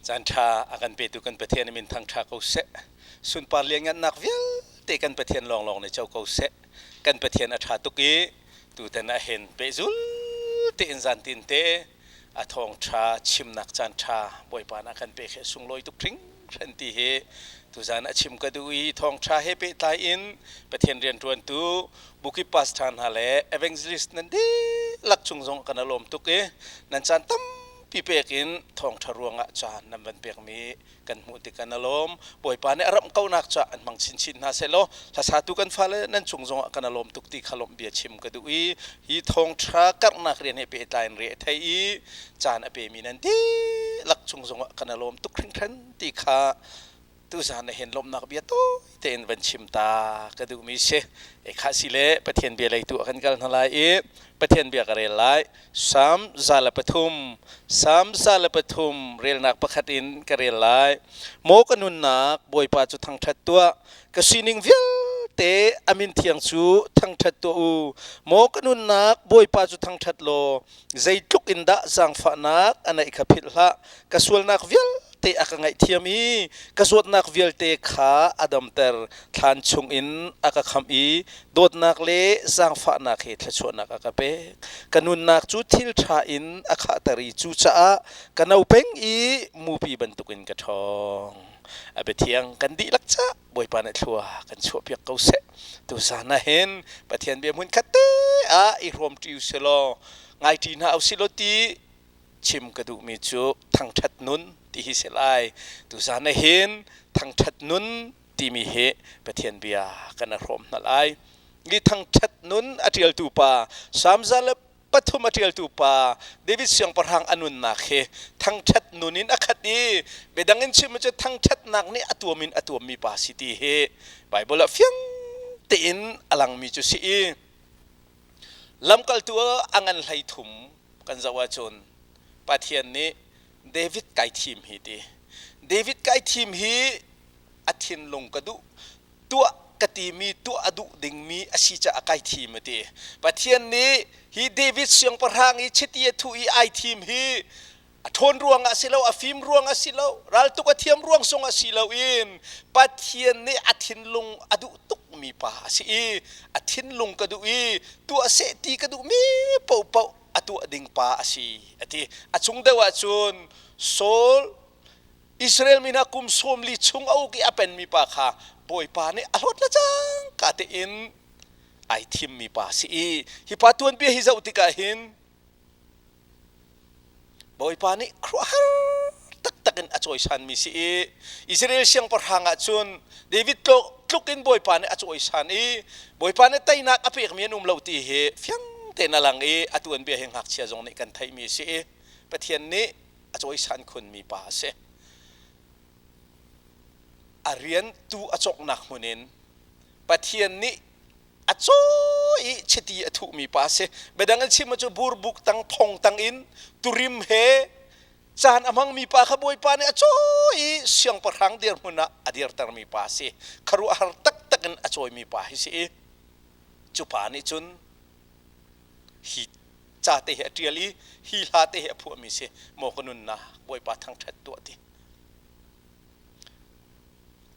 Caan ṭha a kan petu kan Pathian i min thangṭha ko seh. Sunpar lianngannak vialte kan Pathian lawnglawng nih co ko seh. Kan Pathian a ṭha tuk i tutan ah hin pehzul tein zantin te a thawngṭha chimnak caan ṭha Bawipa nih a kan pek hi a sunglawi tuk hringhran ti hi tuzan a chim ka duh i thawngṭha he pehtlai in Pathian rianṭuantu Bukip pastor hna le evangelist nan dihlak cung zong kan i lawm tuk i nan caan tam pi pek in thawngṭha ruangah caan nan van pekmi kan hmuh tik kan i lawm. Bawipa nih a ramh konak ca an hmang chinchin hna sehlaw hlasatu kan fale nan cung zongah kan i lawm tuk ti kha lawmh bia chim ka duh i hi thawngṭha karhnak rian he pehtlai in re a thei i caan a pemi nan dihlak cung zongah kan i lawm tuk hringhran ti kha tuzan ah hin lawmhnak bia tawi tein van chim ta ka duhmi si. E kha si le Pathian bia lei tu ah kan kal hna lai i Pathian bia ka rel lai. Salm 103 Salm 103 relnak pakhat in ka rel lai. Maw ka nunnak Bawipa cu thangṭhat tuah. Ka sining vialte a min thiang cu thangṭhat tuah u. Maw ka nunnak Bawipa cu thangṭhat law zeitluk in dah zaangfahnak a neih kha philh hlah. Ka sualnak vialte a ka ngaihthiam i ka zawtnak vialte kha a damter. Thlan chungin a ka khamh i dawtnak le zaangfahnak he thluachuahnak a ka pek. Ka nunnak cu thil ṭha in a khahter i cucaah ka no peng i mupi bantukin ka ṭhawng. A biathiang kan dihlak caah Bawipa nih thlua kan chuahpiak ko seh. Tuzan ah hin Pathian bia hmunkhat te ah i hrawmṭi u silaw ngaiṭi hna u silaw ti chim ka duhmi cu thangṭhat nun ti hi si lai. Tuzan ah hin thangṭhat nun timi hi Pathian bia kan i hrawm hna lai. Hi thangṭhat nun a ṭialtu pa Salm 103 a ṭialtu pa David siangpahrang a nunnak hi thangṭhat nun in a khat i biadang in chim cu thangṭhatnak nih a tuam in a tuammi pa si ti hi Baibal ah fiang tein a langmi cu si i lamkaltu a ngan 13 kan zoh ahcun Pathian nih David kai thim hi ti. David kai thim hi a thinlung ka duh tuah ka timi tuah a duh dingmi a si caah kai thim a ti. Pathian nih hi David siangpahrang i chiti a thuh i ai thim hi a ṭhawn ruangah a si lo, a fim ruangah a si lo, raltuk a thiam ruang zong a si lo in Pathian nih a thinlung a duh tukmi pa a si i a thinlung ka duh i tuah seh ti ka duhmi paohpaoh a tuah ding pa a si a ti. A chung deuh ahcun Saul Israel mi hna kum 40 chung a uk i a penmi pa kha Bawipa nih a hlawt le cangka tein ai thimmi pa a si i hi pa tuanbia hi zoh tikah hin Bawipa nih khuaruahhar taktak in a cawisanmi si i Israel siangpahrang ah cun David tluk in Bawipa nih a cawisan i Bawipa nih teinak a pekmi an um lo ti hi fiang tein a lang i a tuanbia hi ngakchia zong nih kan theihmi a si i Pathian nih a cawisan khunmi pa a si. A rian tu a cawknak hmun in Pathian nih a caw i chiti a thuhmi pa a si. Biadang in chim cu burbuk tang phong tang in turim he caan a hmangmi pa kha Bawipa nih a caw i siangpahrang dirhmun ah a dirtermi pa a si. Khuaruahhar taktak in a cawimi pa hi si i cu pa nih cun hi ca te hi a ṭial i hi hla te hi a phuahmi si maw ka nunnak Bawipa thangṭhat tuah ti.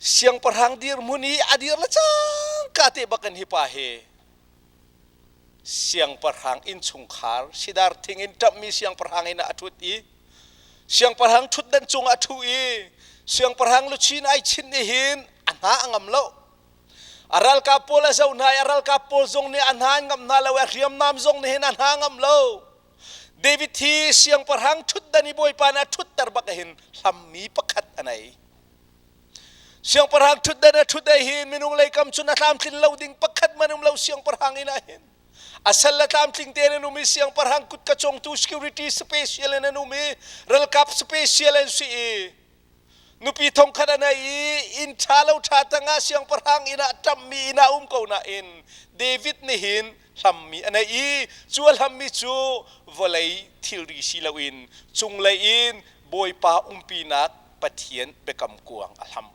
Siangpahrang dirhmun i a dir le cangka te bakin hi pa hi siangpahrang innchungkhar sidar thing in ṭamhmi siangpahrang inn ah a ṭhut i siangpahrang ṭhutdan cungah a ṭhu i siangpahrang luchin ai chinh i hin a hna a ngam lo. A ralkap pawl a zoh hna i a ralkap pawl zong nih a hna an ngam hna lo i a hriamnam zong nih hin a hna ngam lo. David hi siangpahrang ṭhutdan i Bawipa nih a ṭhutter bak hin hlammi pakhat a nei. Siangpahrang ṭhutdan a ṭhut hi minung lei kam cun a tlamtlin lo ding pakhat man um lo siangpahrang inn ah hin. A sal le tlamtling tein an um i siangpahrang kut ka congtu security special in an um i ralkap special an si i nupi thongkhat a nei i inn ṭha lo ṭha tangah siangpahrang inn ah ṭammi inn ah um ko nain David nih hin hlammi a nei i cu a hlammi cu vawlei thilri si loin cunglei in Bawipa umpinak Pathian biakam kuang a hlam.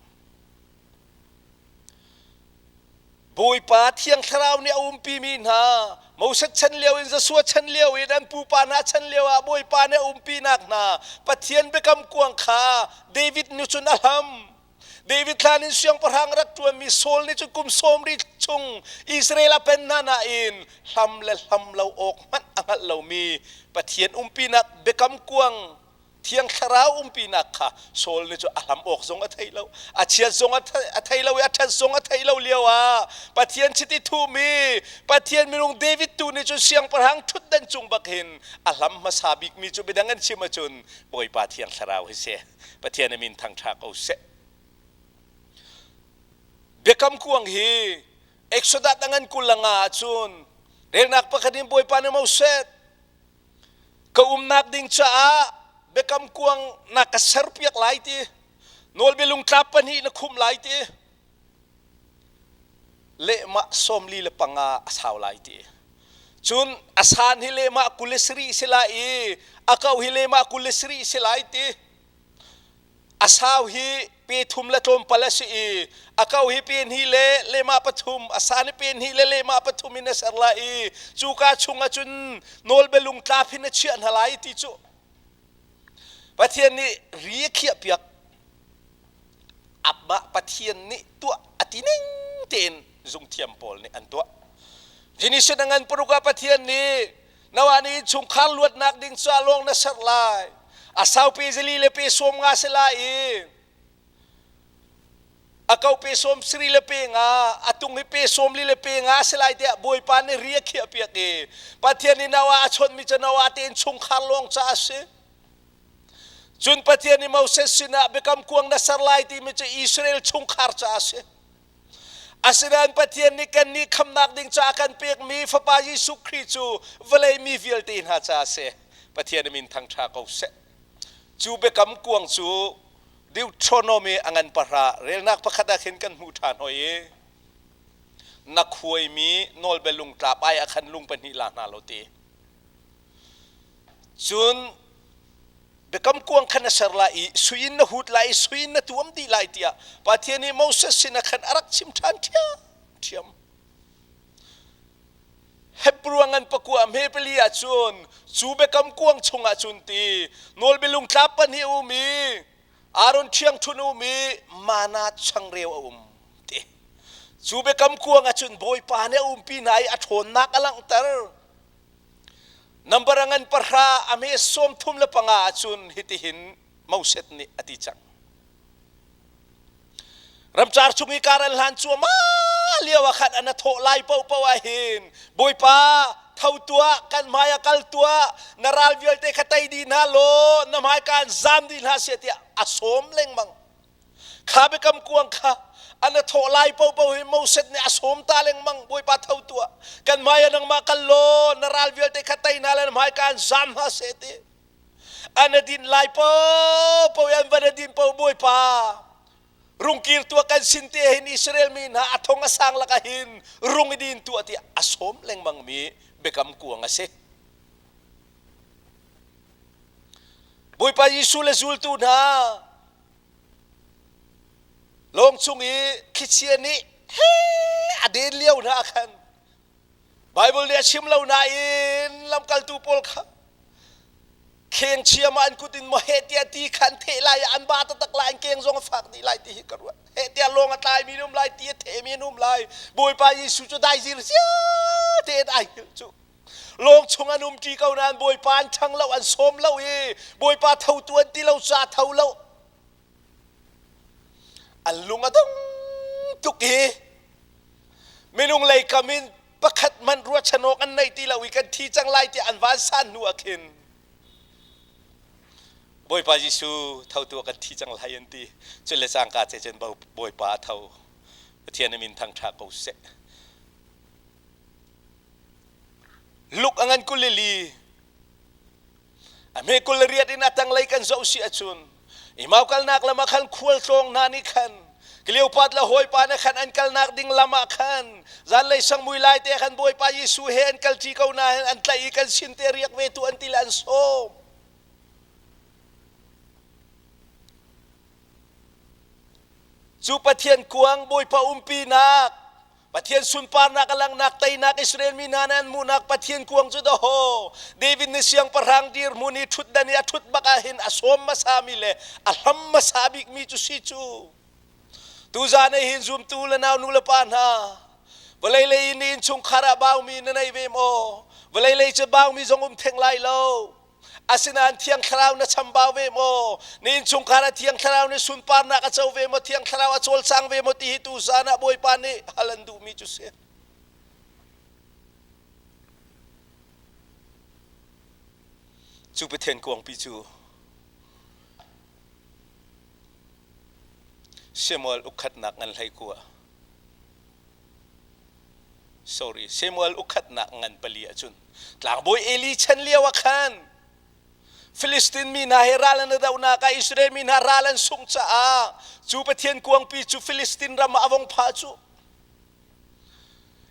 Bawipa Thiang Thlarau nih a umpimi hna, Moses chan lio in Joshua chan lio in an pupa hna chan lio ah Bawipa nih a umpinak hna Pathian biakam kuang kha David nih cun a hlam. David hlan in siangpahrang rak ṭuanmi Saul nih cun kum sawm ri chung Israel a pen hna nain hlam le hlam lo awk hmanh a hngalh lomi Pathian umpinak biakam kuang Thiang Thlarau umpinak kha Saul nih cu a hlam awk zong a thei lo, a chiat zong a thei lo i a ṭhat zong a thei lo lio ah Pathian chiti thuhmi Pathian minung David tu nih cun siangpahrang ṭhutdan cung bak hin a hlam hmasa bikmi cu midang an chim ahcun Bawipa Thiang Thlarau hi si. Pathian a min thangṭha ko seh. Biakam kuang hi Exodus a ngan 20 le nga ahcun relnak pakhat in Bawipa nih Moses Ka umnak ding caah biakam kuang na ka serpiak lai ti, nawlbia lungtlap pahnih na khumh lai ti, lehmah 45 a sau lai ti. Cun a san hi lehmah 27 si lai i a kau hi lehmah 27 si lai ti. A sau hi pe thum le tlawmpal a si i a kau hi pe hnih le lehmah pathum, a san hi pe hnih le lehmah pathum in a ser lai i cuka chungah cun nawlbia lungtlap hin a chiah hna lai ti cu Pathian nih ri a khiahpiak. Amah Pathian nih tuah a ti ning tein zungthiam pawl nih an tuah. Genesis a ngan paruk ah Pathian nih Noah nih chungkhar luatnak ding caah lawng na serh lai. A sau pe zali le pe 50 si lai i a kau pe 70 le pe nga, a tung hi pe 40 le pe nga si lai tiah Bawipa nih ri a khiahpiak i Pathian nih Noah a chawnhmi cu Noah tein chungkhar lawng caah a si. Cun Pathian nih Moses sinah biakam kuang na ser lai timi cu Israel chungkhar caah a si. Asinain Pathian nih kannih khamnak ding caah kan pekmi Fapa Jesuh Khrih cu vawlei mi vialte hna caah a si. Pathian min thangṭha ko seh. Cu biakam kuang cu Deuteronomy a ngan pahra relnak pakhat ah khin kan hmuh ṭhan hoi i na khuaimi nawlbia lungtlap ai ah khan lung pahnih la hna lo ti. Cun biakam kuang khan na ser lai i sui in na hut lai i sui in na tuam dih lai tiah Pathian nih Moses sinah khan a rak chim ṭhan ṭhiamṭhiam. Hebrew ngan pakua hme pali ah cun cu biakam kuang chungah cun ti nawlbia lungtlap pahnih a um i Aaron ṭhiangṭhunh a um i mana changreu a um ti. Cu biakam kuang ah cun Bawipa nih a umpi hna i a ṭhawnnak a langhter. Nambar a ngan pahra a me 35 ahcun hitihin Moses nih a ti cang. Ramcar chung i kar an hlan cuahmah lio ah khan an a thawh lai paohpaoh ah hin Bawipa tho tuah kan hmai ah kal tuah na ral vialte kha tei dih hna law na hmaika an zam dih hna seh tiah a sawm lengmang. Kha biakam kuang kha an a thawh lai paohpaoh hi Moses nih a sawm ta lengmang Bawipa tho tuah kan hmai ah nangmah kal law na ral vialte kha tei hna le na hmaika an zam hna seh ti an a din lai paohpaoh an van a din paoh Bawipa rungkir tuah kan sin te hin Israel mi hna a thong a sang lakah hin rung i din tuah tiah a sawm lengmang mi biakam kuang a si. Bawipa Jesuh le zultu hna lawng chung i thlichia nih he a den lio hna khan Bible nih a chim lo nain lamkaltu pawl kha kheng chia ma an kut in maw heh tiah ti kha an theh lai an ba taktak lai an keng zong a fak dih lai ti hi ka ruat heh tiah lawng a tlai mi an um lai ti a theh mi an um lai Bawipa Jesuh cu dai zir sia tein ai hngilh cu Lawng chung an umṭi ko nain Bawipa an ṭhang lo, an sawm lo i Bawipa tho tu an ti lo ca tho lo. An lung a dong tuk i minung lei kam in pakhat hmanh ruahchan awk an nei ti lo i kan thi cang lai tiah an van san hnu ah khin Bawipa Jesuh tho tu kan thi cang lai an ti. Cun le cangka ce cun Bawipa a tho. Pathian a min thangṭha ko seh. Luk a ngan 24 a hme 28 in a tanglei kan zoh si ahcun Imau kalnak lam ah khan khualtlawng hna nih khan Kleopat le hawipa nih khan an kalnak ding lam ah khan zanlei sangmui lai te khan Bawipa Jesuh he an kalṭi ko nain an tlaih i kan sin te riak ve tu an ti le an sawm. Cu Pathian kuang Bawipa umpinak. Pathian sunparnak a langhnak teinak Israel mi hna nih an hmuhnak Pathian kuang cu dawhaw David nih siangpahrang dirhmun i ṭhutdan i a ṭhut bak ah hin a sawm hmasami le a hlam hmasa bikmi cu si cu. Tuzan ah hin zumtu le nau nu le pa hna vawlei lei in innchungkhar ah baumi na nei ve maw? Vawlei lei cu baumi zong um theng lai lo. Asinain Thiang Thlarau na chambau ve maw? Na innchungkhar ah Thiang Thlarau nih sunparnak a co ve maw? Thiang Thlarau a cawlcang ve maw ti hi tuzan ah Bawipa nih hal an duhmi cu si. Cu Pathian kuangpi cu Samuel ukhatnak ngan hlei kua. Sorry, Samuel ukhatnak ngan pali ahcun tlangbawi Eli chan lio ah khan Filistin mi hna he ral an i dohnak ah Israel mi hna ral an sungh caah cu Pathian kuangpi cu Filistin ram ah a vong pha cu.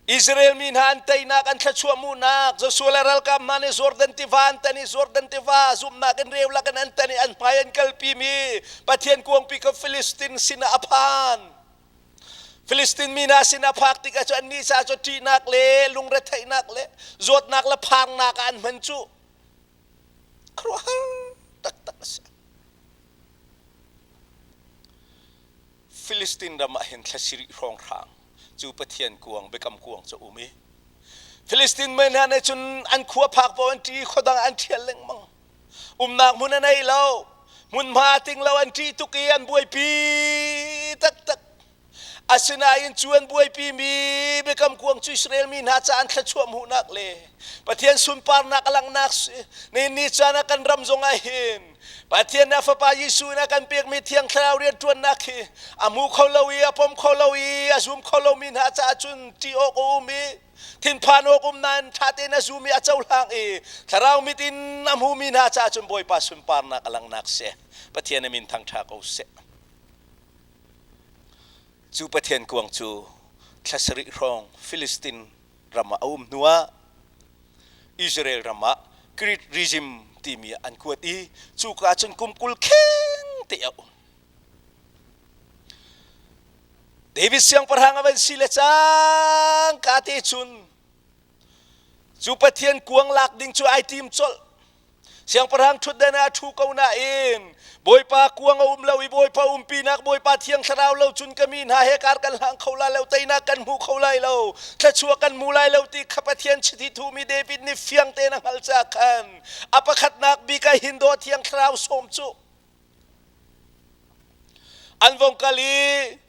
Israel mi hna an teinak an thluachuah hmuhnak Joshua le ralkap hna nih Jordan tiva an tan i Jordan tiva zumhnak in reu lakin an tan i an hmai an kalpi mi Pathian kuangpi kha Filistin sinah a phan. Filistin mi hna sin a phak tikah cu annih caah cu ṭihnak le lungretheihnak le zawtnak le phangnak ah an hman cu khuaruahhar taktak a si. Filistin ram ah hin thla sarih hrawnghrang cu Pathian kuang biakam kuang cu a um i Filistin mi hna nih cun an khua phak paoh an ṭih i khuadang ah an ṭhial lengmang. Umnak hmun a nei lo. Hmunhma ting lo an ṭih tuk i an buaipi taktak. Asinain cu an buaipi mi biakam kuang cu Israel mi hna ca an thluachuah hmuhnak le Pathian sunparnak a langhnak si. Nihin ni caan ah kan ram zong ah hin Pathian nih a Fapa Jesuh in a kan pekmi Thiang Thlarau rianṭuannak hi a hmu kho lo i a pom kho lo i a zum kho lomi hna caah cun ṭih awk a um i thinphan awk um nain ṭha tein a zum i a cohlang i thlarau mit in a hmumi hna caah cun Bawipa sunparnak a langhnak si. Pathian a min thangṭha ko seh. Cu Pathian kuang cu thla sarih hrawng Filistin ram ah a um hnuah Israel ram ah Greek regime timi an kuat i cuka cun kum 20 kheng te a um. David siangpahrang a van si le cangka te cun cu Pathian kuang lak ding cu ai tim colh. Siangpahrang ṭhutdan ah a ṭhu ko nain Bawipa kuang a um lo i Bawipa umpinak Bawipa Thiang Thlarau lo cun ka mi hna he kar kan hlang kho lai lo teinak kan hmu kho lai lo thluachuah kan hmu lai lo ti kha Pathian chiti thumi David nih fiang tein a hngalh caah khan a pakhatnak bik ah hin dawh Thiang Thlarau sawm cu An vong kal i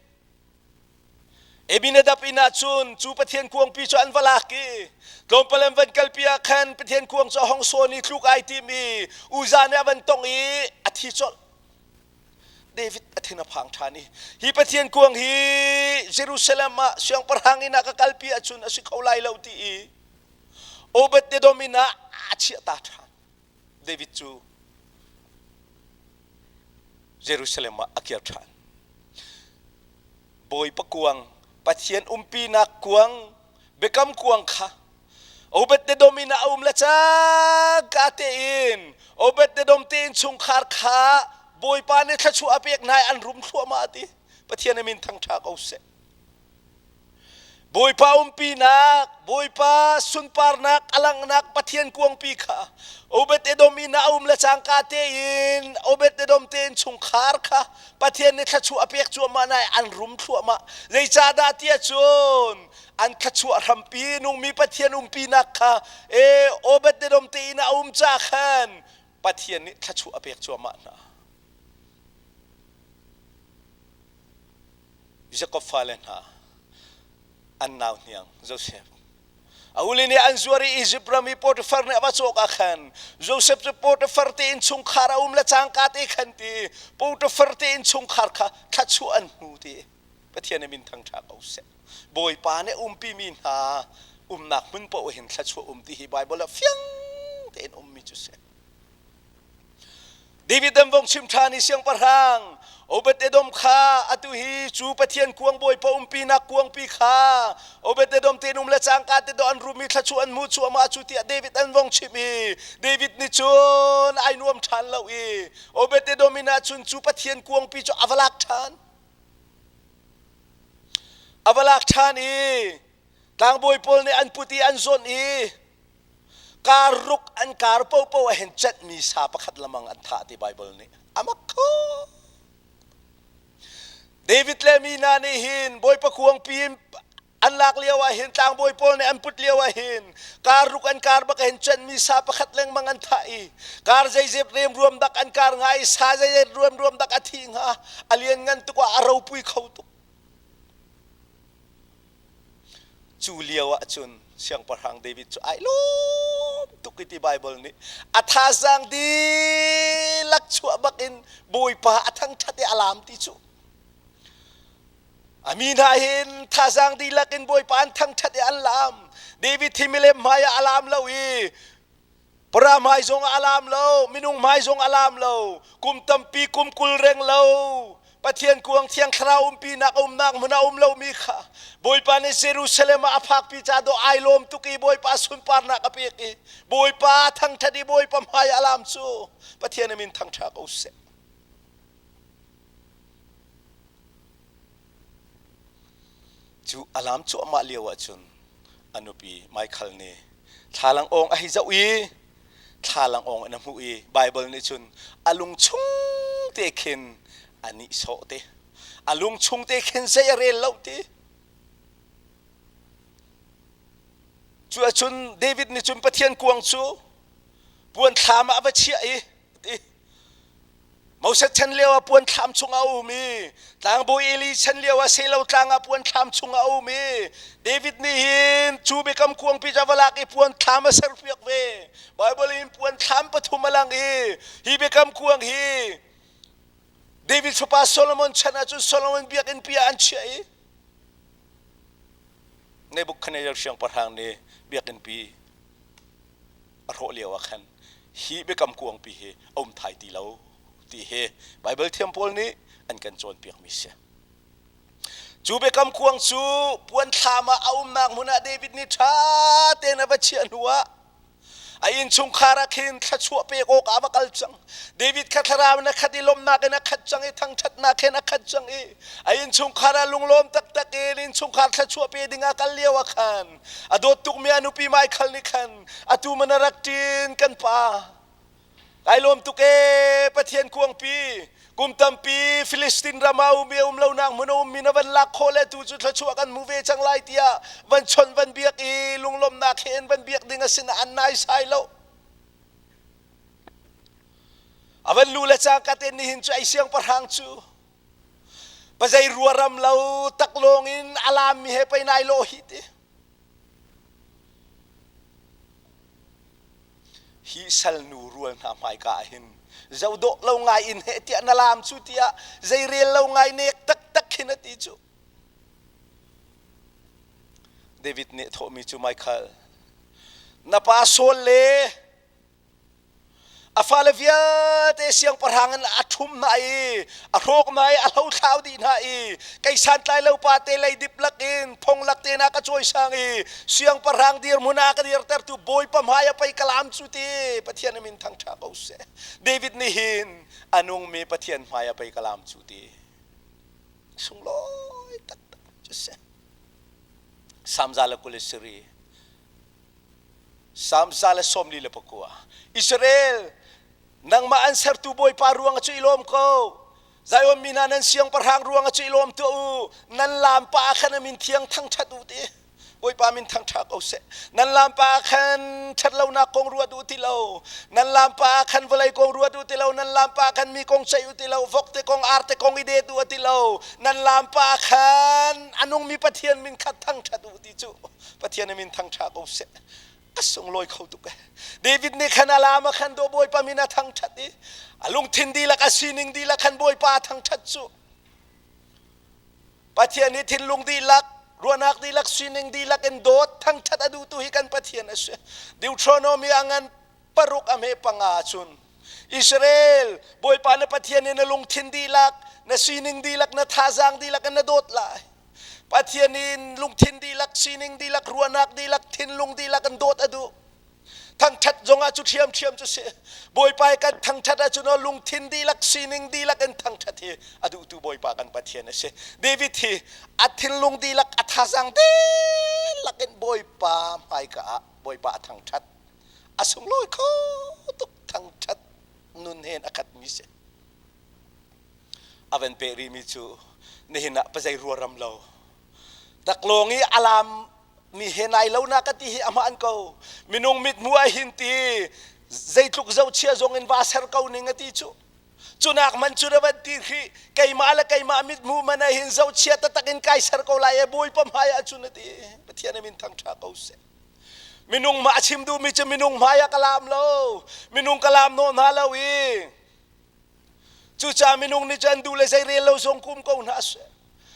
Abinadab inn ah cun cu Pathian kuangpi cu an va lak i tlawmpal an van kalpi ah khan Pathian kuang cu a hong sawn i tluk ai tim i Uzzah nih a van tongh i a thi colh. David a thin a phang ṭhan i hi Pathian kuang hi Jerusalem ah siangpahrang inn ah ka kalpi ahcun a si kho lai lo ti i Obed-edom inn ah a chiah ta ṭhan. David cu Jerusalem ah a kir ṭhan. Bawipa kuang, Pathian umpinak kuang, biakam kuang kha Obed-edom in a um le cangka tein Obed-edom te innchungkhar kha Bawipa nih thluachuah a pek hna i an rum thluahmah a ti. Pathian a min thangṭha ko seh. Bawipa umpinak, Bawipa sunparnak a langhnak Pathian kuangpi kha Obed-edom inn ah a um le cangka tein Obed-edom te innchungkhar kha Pathian nih thluachuah a pek cuahmah na an rum thluahmah. Zeicahdah tiah cun an thluachuah hrampi nungmi Pathian umpinak kha e Obed-edom te inn ah a um ca khan Pathian nih thluachuah a pek cuahmah hna. Jakob fale hna an nau hniang Josef a uli nih an zuar i Izipt ram i Potifar nih a va cawk ah khan Josef cu Potifar te innchungkhar a um le cangka te khan ti Potifar te innchungkhar kha thluachuah an hmu ti Pathian a min thangṭha ko seh Bawipa nih umpi mi hna umnak hmun paoh hin thluachuah um ti hi Baibal ah fiang tein ummi cu si David an vong chim ṭhan i siangpahrang Obed-edom kha atu hi cu Pathian kuang bawipa umpinak kuangpi kha Obed-edom te um le cangka te dawh an rum i thluachuah an hmu cuahmah cu tiah David an vong chimh i David nih cun ai nuam ṭhan lo i Obed-edom inn ah cun cu Pathian kuangpi cu a va lak ṭhan. A va lak ṭhan i tlangbawi pawl nih an put i an zawnh i kar ruk an kar popo ah hin cenhmi sa pakhat lamang an thah ti Baibal nih a mak kho. David le mi hna nih hin Bawipa kuangpi in an lak lio ah hin tlangbawi pawl nih an put lio ah hin kar ruk an kar bak hin cenhmi sa pakhat lengmang an thah i kar zeizep remruam dak an kar hnga i sa zeizep ruamruam dak a thi hnga a lian ngan tuk ah a ropui kho tuk. Cu lio ah cun Siangpahrang David cu ai lawm tuk i ti Baibal nih a thazaang dihlak chuah bakin Bawipa a thangṭhat i a laam ti cu. A mi hna hin thazaang dihlak in Bawipa an thangṭhat i an laam. David hi milem hmai ah a laam lo i Para hmai zong a laam lo, minung hmai zong a laam lo, kum tampi kum 20 reng lo, Pathian kuang thiang thlarau umpinak umnak hmun a um lomi kha Bawipa nih Jerusalem ah a phakpi ca dawh ai lawm tuk i Bawipa sunparnak a pek i Bawipa thangṭhat i Bawipa hmai a laam cu Pathian a min thangṭha ko seh. Cu a laam cuahmah lio ahcun a nupi Michael nih thlalang awng a hei zoh i thlalang awng in a hmuh i Baibal nih cun a lung chung te khin a nihsawh te. A lung chung te khin zei a rel lo ti. Cu ahcun David nih cun Pathian kuang cu puan thlam ah a va chiah i ti Moses chan lio ah puan thlam chung a um i tlangbawi Eli chan lio ah Selo tlang ah puan thlam chung a um i David nih hin cu biakam kuangpi cu a va lak i puan thlam a serpiak ve. Bible in puan thlam pathum a lang i hi biakam kuang hi David fapa Solomon chan ahcun Solomon biakinn pi ah an chiah i Nebuchadnezzar siangpahrang nih biakinn pi a hrawh lio ah khan hi biakam kuangpi hi a um thai ti lo ti hi Baibal thiam pawl nih an kan cawnpiakmi si. Cu biakam kuang cu puan thlam ah a umnak hmun ah David nih ṭha tein a va chiah hnu ah a innchungkhar ah khin thluachuah pek awk ah a va kal cang. David kha thlarau in a khat i lawmhnak in a khat cang i thangṭhatnak hin a khat cang i a innchungkhar ah lunglawm taktak in innchungkhar thluachuah pe ding ah kal lio ah khan a dawt tukmi a nupi Michael nih khan atu man a rak ṭin kan pa kai lawm tuk ee Pathian kuangpi kum tampi Filistin ram ah um i um lonak hmun a ummi na van lak khawh le tu cu thluachuah kan hmu ve cang lai tiah van chawnh van biak i lunglawmhnak he in van biak ding a sin an naisai lo a van lu le cangka te nihin cu ai siangpahrang cu pazei ruaram lo taklawng in a lammi he pei nai lawh hi ti Hi salnu rual hna hmaika ah hin zohdawh lo ngai in heh tiah na laam cu tiah zeirel lo ngai nek taktak khin a ti cu. David nih thawhmi cu Michael, na pa Saul le A fale vialte siangpahrang in a ṭhum hna i a hrawk hna i a hlothlau dih hna i kei santlai lo pa te leidip lakin phong lak te na ka cawisang i siangpahrang dirhmun ah ka dirtertu Bawipa hmai ah pei ka laam cu ti Pathian a min thangṭha ko seh. David nih hin a nungmi Pathian hmai ah pei ka laam cu ti sunglawi taktak cu si. Salm 123 Salm 149 Israel nangmah an sertu Bawipa ruang cu i lawm ko Zion mi hna nan siangpahrang ruang cu i lawm tuah u nan lampa ah khan a min thiang thangṭhat u ti Bawipa min thangṭha ko seh nan lampa ah khan ṭhatlonak kong ruat u ti lo nan lampa ah khan vawlei kong ruat u ti lo nan lampa ah khan mi kong ceih u ti lo vok te kong ar te kong i det u ti lo nan lampa ah khan a nungmi Pathian min kha thangṭhat u ti cu Pathian min thangṭha ko seh a sunglawi kho tuk e David nih khan a lam a khan do Bawipa min a thangṭhat i a lungthin dihlak a sining dihlak khan Bawipa a thangṭhat cu Pathian hi thinlung dihlak ruahnak dihlak sining dihlak in dawt thangṭhat a duhtu hi kan Pathian a si Deuteronomy a ngan paruk a hme panga cun Israel Bawipa na Pathian in na lungthin dihlak na sining dihlak na thazaang dihlak in na dawt lai Pathian in lungthin dihlak, sining dihlak, ruahnak dihlak, thinlung dihlak in dawt a duh. Thangṭhat zongah cu ṭhiamṭhiam cu si. Bawipa i kan thangṭhat ahcun lungthin dihlak sining dihlak in thangṭhat hi a duhtu Bawipa kan Pathian a si. David hi a thinlung dihlak a thazaang dihlak in Bawipa hmaika ah Bawipa a thangṭhat. A sunglawi kho tuk thangṭhat nun he a khatmi si. A van peh rihmi cu nihin ah pazei ruaram lo. Taklawng i alam mi he nai lo na ka ti hi a hmaan ko. Minung mithmuh ah hin ti zeitluk zohchia zong in va ser ko ning a ti cu. Cunak man cu na van ti hrih keimah le keimah mithmuh man ah hin zohchia taktak in kai ser ko lai e Bawipa hmai ah cun a ti. Pathian a min thangṭha ko seh. Minung mah a chim duhmi cu minung hmai ah ka laam lo. Minung ka laam nawh hna lo i Cucaah minung nih cun duh le zei rel lo zong kum ko hna seh.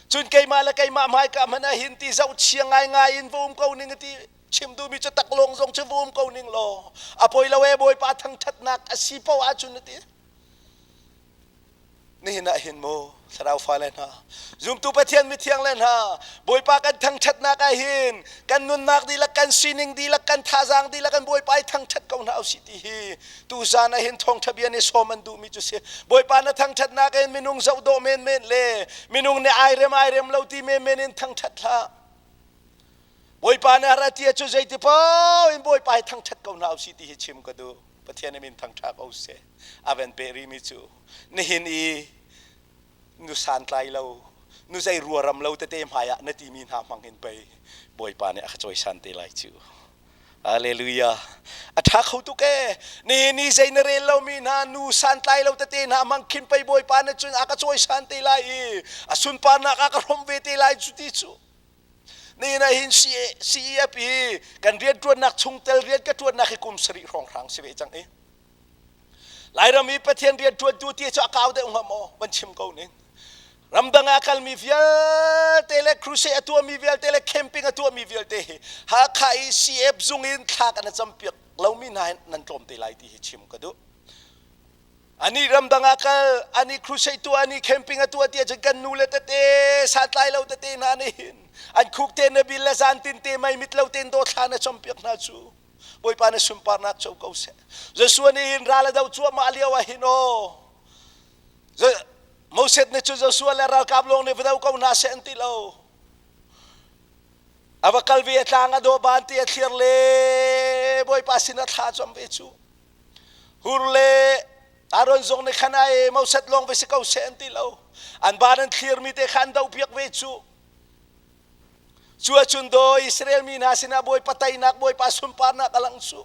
Cun keimah le keimah hmaika hmanh ah hin ti zohchia ngaingai in va um ko ning ti chim duhmi cu taklawng zong cu va um ko ning law a poi lo e Bawipa thangṭhatnak a si paoh ahcun a ti. Nihin ah hin mu thlarau fale hna zumtu Pathian mithiang le hna Bawipa kan thangṭhatnak ah hin kan nunnak dihlak kan sining dihlak kan thazaang dihlak kan Bawipa i thangṭhat ko hna usih ti hi tuzan ah hin thawngṭha bia nih sawm an duhmi cu si Bawipa na thangṭhatnak in minung zoh dawh menmen le minung nih ai rem ai rem lo ti menmen in thangṭhat hlah Bawipa nih a ra ti cu zeiti paoh in Bawipa hi thangṭhat ko hna usih ti hi chim ka duh Pathian min thangṭha ko seh a van peh rihmi cu nihin i nu santlai lo nu zei ruaram lo tete hmai ah na timi hna hmang hin pei Bawipa nih a ka cawisan te lai cu Hallelujah. A ṭha kho tuk ee. Nihin ni zei na rel lomi hna nu santlai lo tete hna hmang khin pei Bawipa nih cun a ka cawisan te lai i a sunparnak a ka hrawmh ve te lai cu ti cu. Nihin ah hin CEF i kan rianṭuannak chungtel rian ka ṭuannak hi kum sarih hrawnghrang si ve cang i Lairam i Pathian rianṭuantu ti cu a kau deuh hnga maw van chim ko ning. Ramdang ah kalmi vialte le crusade a tuahmi vialte le camping a tuahmi vialte hi Hakha i CF zung in thla kan campiak lomi hna hin nan tlawm te lai ti hi chim ka duh. Ani ramdang ah kal, ani crusade tuah, ani camping a tuah ti ahcun kan nu le tete santlai lo tete hna nih hin an khuk te na bil le zan tin te mei mit lo tein dawthla na campiak hna cu. Bawipa na sunparnak co ko seh. Joshua nih hin ral a do cuahmah lio ah hin aw Moses nih cu Joshua le ralkap lawng nih va do ko hna seh an ti lo. A va kal ve a tlang a dawh ban ti a thlir le Bawipa sin a thla cam ve cu. Hur le Aaron zong nih khan ai Moses lawng ve si ko seh an ti lo. An ban an thlirmi te kha an dohpiak ve cu. Cu ahcun daw Israel mi hna sinah Bawipa teinak, Bawipa sunparnak a lang cu.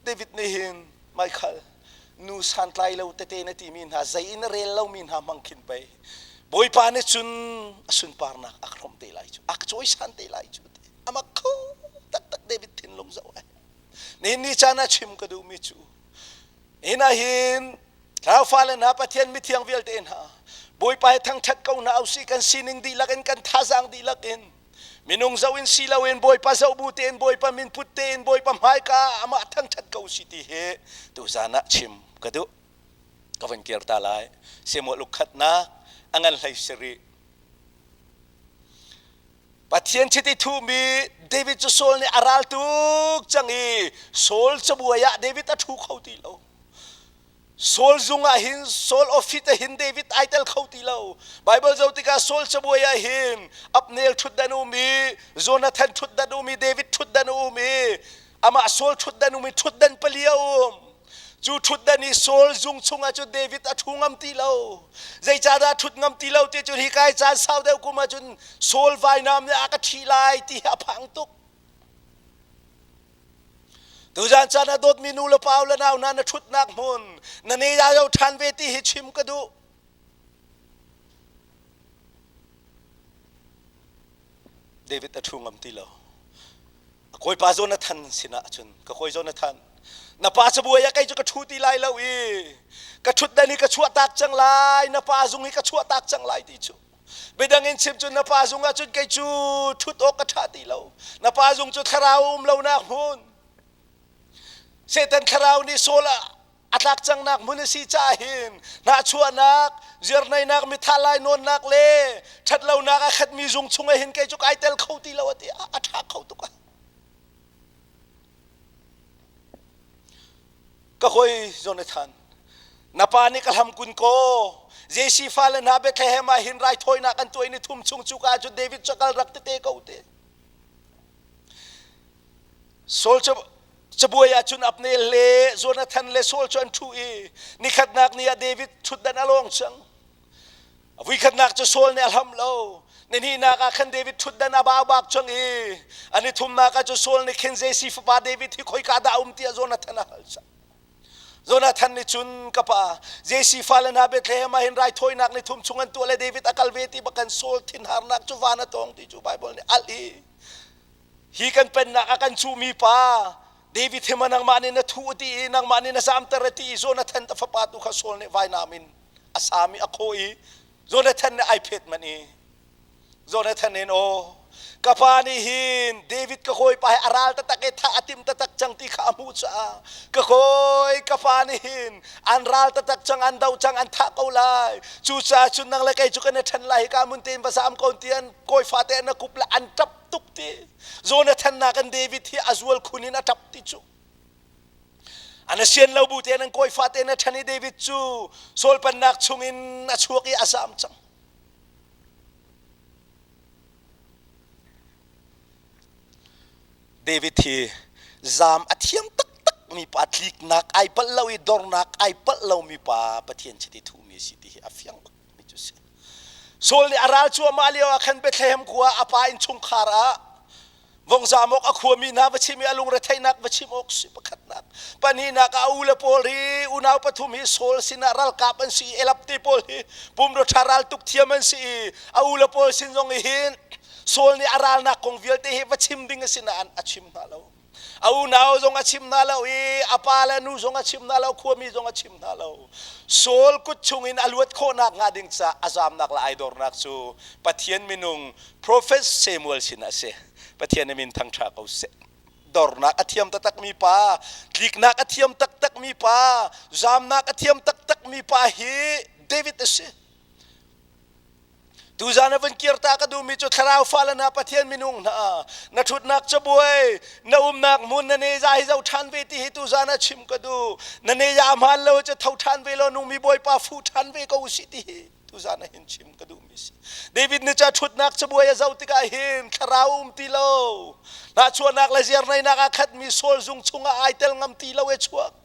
David nih hin Michael nu santlai lo tete na timi hna zei in a rel lomi hna hmang khin pei Bawipa nih cun a sunparnak a hrawmh te lai cu a ka cawisan te lai cu amak kho taktak David thinlung zoh ai nihin ni caan ah chim ka duhmi cu nihin ah hin Thlarau fale hna Pathian mithiang vialte hna Bawipa hi thangṭhat ko hna usih kan sining dihlak in kan thazaang dihlak in minung zoh in si loin Bawipa zoh bu tein Bawipa min put tein Bawipa hmaika amah thangṭhat ko usih ti hi tuzan ah chim ka duh ka van kir ta lai Samuel ukkhatnak a ngan hlei sarih Pathian chiti thuhmi David cu Saul nih a ral tuk cang i Saul cabuai ah David a ṭhu kho ti lo. Saul zung ah hin Saul office ah hin David ai tel kho ti lo. Bible zoh tikah Saul cabuai ah hin Abner ṭhutdan um i Jonathan ṭhutdan um i David ṭhutdan um i amah Saul ṭhutdan um i ṭhutdan pali a um. Cu ṭhutdan i Saul zung chungah cun David a ṭhu ngam ti lo. Zeicahdah a ṭhut ngam ti lo ti cun hi kai caan sau deuh kum ahcun Saul vainam nih a ka ṭhi lai ti hi a phang tuk. Tuzan caan ah dawtmi nu le pa le nau hna na ṭhutnak hmun na ne lo ṭhan ve ti hi chim ka duh. David a ṭhu ngam ti lo. A kawipa Jonathan sinah cun ka kawi Jonathan na pa cabuai ah kei cu ka ṭhu ti lai lo i ka ṭhutdan hi ka chuahtak cang lai na pa zung hi ka chuahtak cang lai ti cu Biadang in chim cu na pa zung ah cun kei cu ṭhut awk ka ṭha ti lo. Na pa zung cu thlarau um lonak hmun. Satan thlarau nih Saul a tlak cangnak hmun a si caah hin hnahchuahnak, ziarneinak, mithah lainawnnak le ṭhatlonak a khatmi zung chungah hin kei cu kai tel kho ti lo a ti. A ṭha kho tuk ah. Ka hawi Jonathan, na pa nih ka hlam kun kaw Jesse fale hna Bethlehem ah hin raithawinak an tuah i ni thum chung cu ka ahcun David cu kal rak tete ko te. Saul cu cabuai ah cun Abner le Jonathan le Saul cu an ṭhu i nikhatnak ni ah David ṭhutdan a lawng cang. A vuikhatnak cu Saul nih a hlam lo. Nihnihnak ah khan David ṭhutdan a bau bak cang i a nithumnak ah cu Saul nih khin Jesse fapa David hi khoika dah a um tiah Jonathan a hal cang. Jonathan nih cun ka pa Jesse fale hna Bethlehem ah hin raithawinak ni thum chung an tuah le David a kal ve ti bakan Saul thinharnak cu van a tawng ti cu Bible nih alh i hi kan pennak a kan cuhmi pa David hi ma nangmah nih na thuh ti i nangmah nih na zamter ti i Jonathan ta fapa tu kha Saul nih vainam in a sam i a khawh i Jonathan nih ai phet manh i Jonathan in aw ka pa nih hin David ka hawipa hi a ral taktak i thah a tim taktak cang ti kha a hmuh caah ka kawi ka pa nih hin an ral taktak cang an do cang an thah ko lai cucaah cun nang le kei cu kan i ṭhen lai hika mun tein va zam ko ti an kawi fate an kup le an ṭap tuk ti Jonathan nakin David hi a zual khun in a ṭap ti cu an sian lo bu tein an kawi fate na ṭhen i David cu Saul pennak chungin a chuak i a zam cang. David hi zam a thiam taktak mi pa tliknak ai palh lo i dornak ai palh lo mi pa Pathian chiti thuhmi a si ti hi a fiang bak mi cu si. Saul nih a ral cuahmah lio ah khan Bethlehem khua a pa innchungkhar ah vongzam awk a khuami hna va chim i a lungretheihnak va chim awk si pakhatnak pahnihnak a u le pawl hi unau pathum hi Saul sinah ralkap an si i Elap te pawl hi pumrua ṭha raltuk thiam an si i a u le pawl sin zong i hin Saul nih a ralnak kong vialte hi va chim ding a si nain a chim hna lo a unau zong a chim hna lo i a pa le nu zong a chim hna lo khuami zong a chim hna lo Saul kut chungin a luat khawhnak hnga ding caah a zamnak le ai dornak cu Pathian minung Prophet Samuel sin a si. Pathian min thangṭha ko seh. Dornak a thiam taktakmi pa, tliknak a thiam taktakmi pa, zamnak a thiam taktakmi pa hi David a si. Tuzan a vun kirta ka duhmi cu thlarau fale hna Pathian minung hna na ṭhutnak cabuai na umnak hmun na neza hi zoh ṭhan ve ti hi tuzan ah chim ka duh na neza hmaan lo cu tho ṭhan ve law nungmi Bawipa fuh ṭhan ve ko usih ti hi tuzan ah hin chim ka duhmi si David nih ca ṭhutnak cabuai a zoh tikah hin thlarau um ti lo hnahchuahnak le ziarneinak ah khatmi Saul zung chungah ai tel ngam ti lo e chuak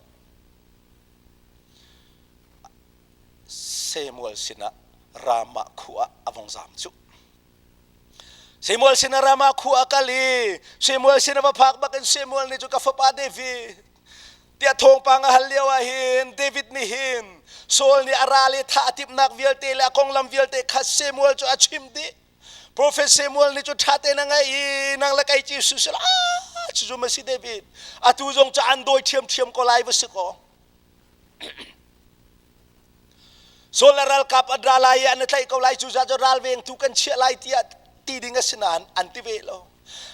Samuel sinah Ramah khua ah a vong zam cu. Samuel sinah Ramah khua a kal i Samuel sin a va phak bak in Samuel nih cu ka fapa David tiah thawngpang a hal lio ah hin David nih hin Saul nih a ral i thah a timhnak vialte le a konglam vialte kha Samuel cu a chim dih. Prophet Samuel nih cu ṭha tein a ngaih i nang le kei ci su ah cucu ma si David atu zong cu an dawi ṭhiamṭhiam ko lai va si kaw Saul le ralkap an ra lai i an i tlaih ko lai cucaah cu ralvengtu kan chiah lai tiah ti ding a si nain an ti ve lo.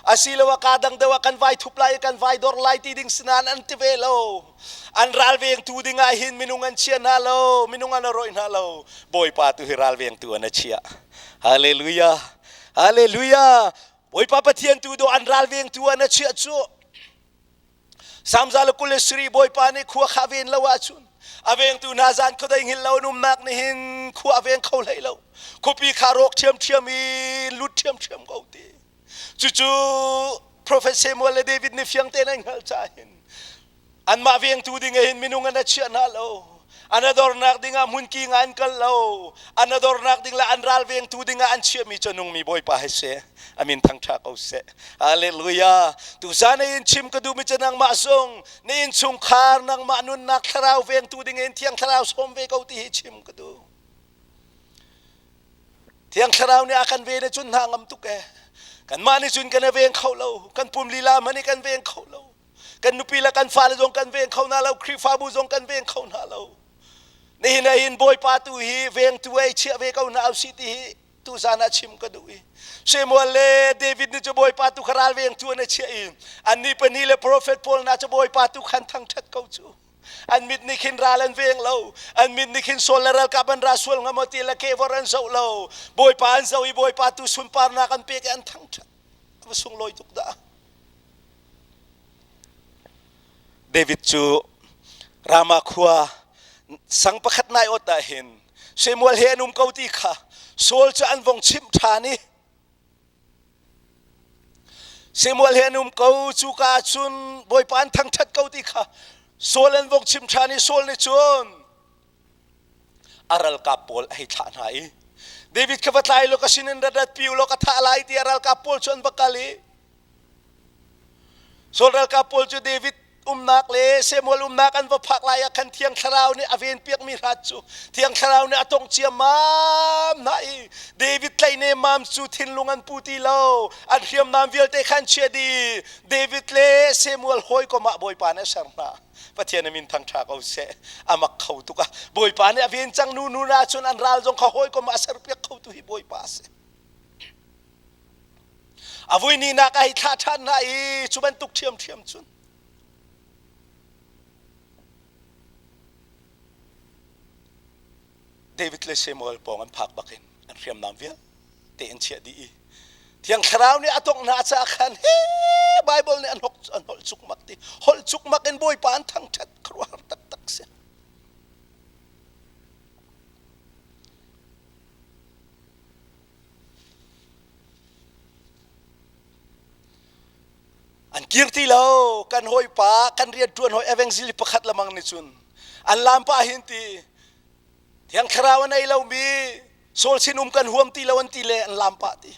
Asiloah kaa dang deuh ah kan vai thup lai i kan vai dor lai ti ding si nain an ti ve lo. An ralvengtu ding ah hin minung an chia hna lo, minung an rawih hna lo. Bawipa tu hi ralvengtu an a chiah. Hallelujah. Hallelujah. Bawipa Pathian tu do an ralvengtu an a chiah cu. Samza le 27 Bawipa nih khua kha ven lo ahcun a vengtu hna zan khuadei hngilh lo an umnak nih hin khua a veng kho hlei lo. Khuapi kha rawk ṭhiamṭhiam i lut ṭhiamṭhiam ko ti. Cucu Prophet Samuel le David nih fiang tein an hngalh caah hin anmah vengtu ding ah hin minung an a chiah hna lo. An a dornak dingah hmunking ah an kal lo. An a dornak ding le an ral vengtu dingah an chiahmi cu nungmi Bawipa hi si. A min thangṭha ko seh. Hallelujah. Tuzan in chim ka duhmi cu nangmah zong na innchungkhar nangmah nunnak thlarau vengtu ding in thiang thlarau sawm ve ko ti hi chim ka duh. Thiang thlarau nih a kan ven cun hna ngam tuk e. Kanmah nih cun kan i veng kho lo. Kan pum lila hmanh nih kan veng kho lo. Kan nupi le kan fale zong kan veng kho hna lo. Khrihfabu zong kan veng kho hna lo. Nihin ah hin Bawipa tu hi vengtu ei chiah ve ko hna usih ti hi tuzan ah chim ka duh i Samuel le David nih cu Bawipa tu kha ralvengtu an i chiah i annih pahnih le profet pawl hna cu Bawipa tu khan thangṭhat ko cu an mit nih khin ral an veng lo an mit nih khin Saul le ralkap an ra sual hnga maw ti le kevor an zoh lo Bawipa an zoh i Bawipa tu sunparnak an pek i an thangṭhat va sunglawi tuk dah David cu. Rama khua sang pakhat nai ot ah hin Samuel he an um ko ti kha Saul cu an vong chimh ṭhan i Samuel he an um ko cuka ah cun Bawipa an thangṭhat ko ti kha Saul an vong chimh ṭhan i Saul nih cun a ralkap pawl a hei thlah hna i David kha va tlai law ka sinin rat rat pi u law ka thah lai tiah ralkap pawl cu an va kal i Saul ralkap pawl cu David umnak le Samuel umnak an va phak lai ah khan Thiang Thlarau nih a venpiakmi hrat cu Thiang Thlarau nih a tongh ciammam hna i David tlaih nemmam cu thinlung an pu ti lo. An hriamnam vialte khan chia dih. David le Samuel hawikom ah Bawipa nih a ser hna. Pathian a min thangṭha ko seh. A mak kho tuk ah Bawipa nih a ven cang nu nu na cun an ral zong kha hawikom ah a serpiak khotu hi Bawipa a si. A vui ni nak ai thlah ṭhan hna i cu bantuk ṭhiamṭhiam cun David le Samuel pawng an phak bakin an hriamnam vialte an chiah dih i Thiang Thlarau nih a tongh hna caah khan he Bible nih an holh an holh cukmak ti holh cukmak in Bawipa an thangṭhat khuaruahhar taktak si. An kir ti lo kan hawipa kan rianṭuan hawi evangelist pakhat lamang nih cun an lam pah hin ti Thiang Thlarau a nei lomi Saul sin um kan huam ti lo an ti le an lam pah ti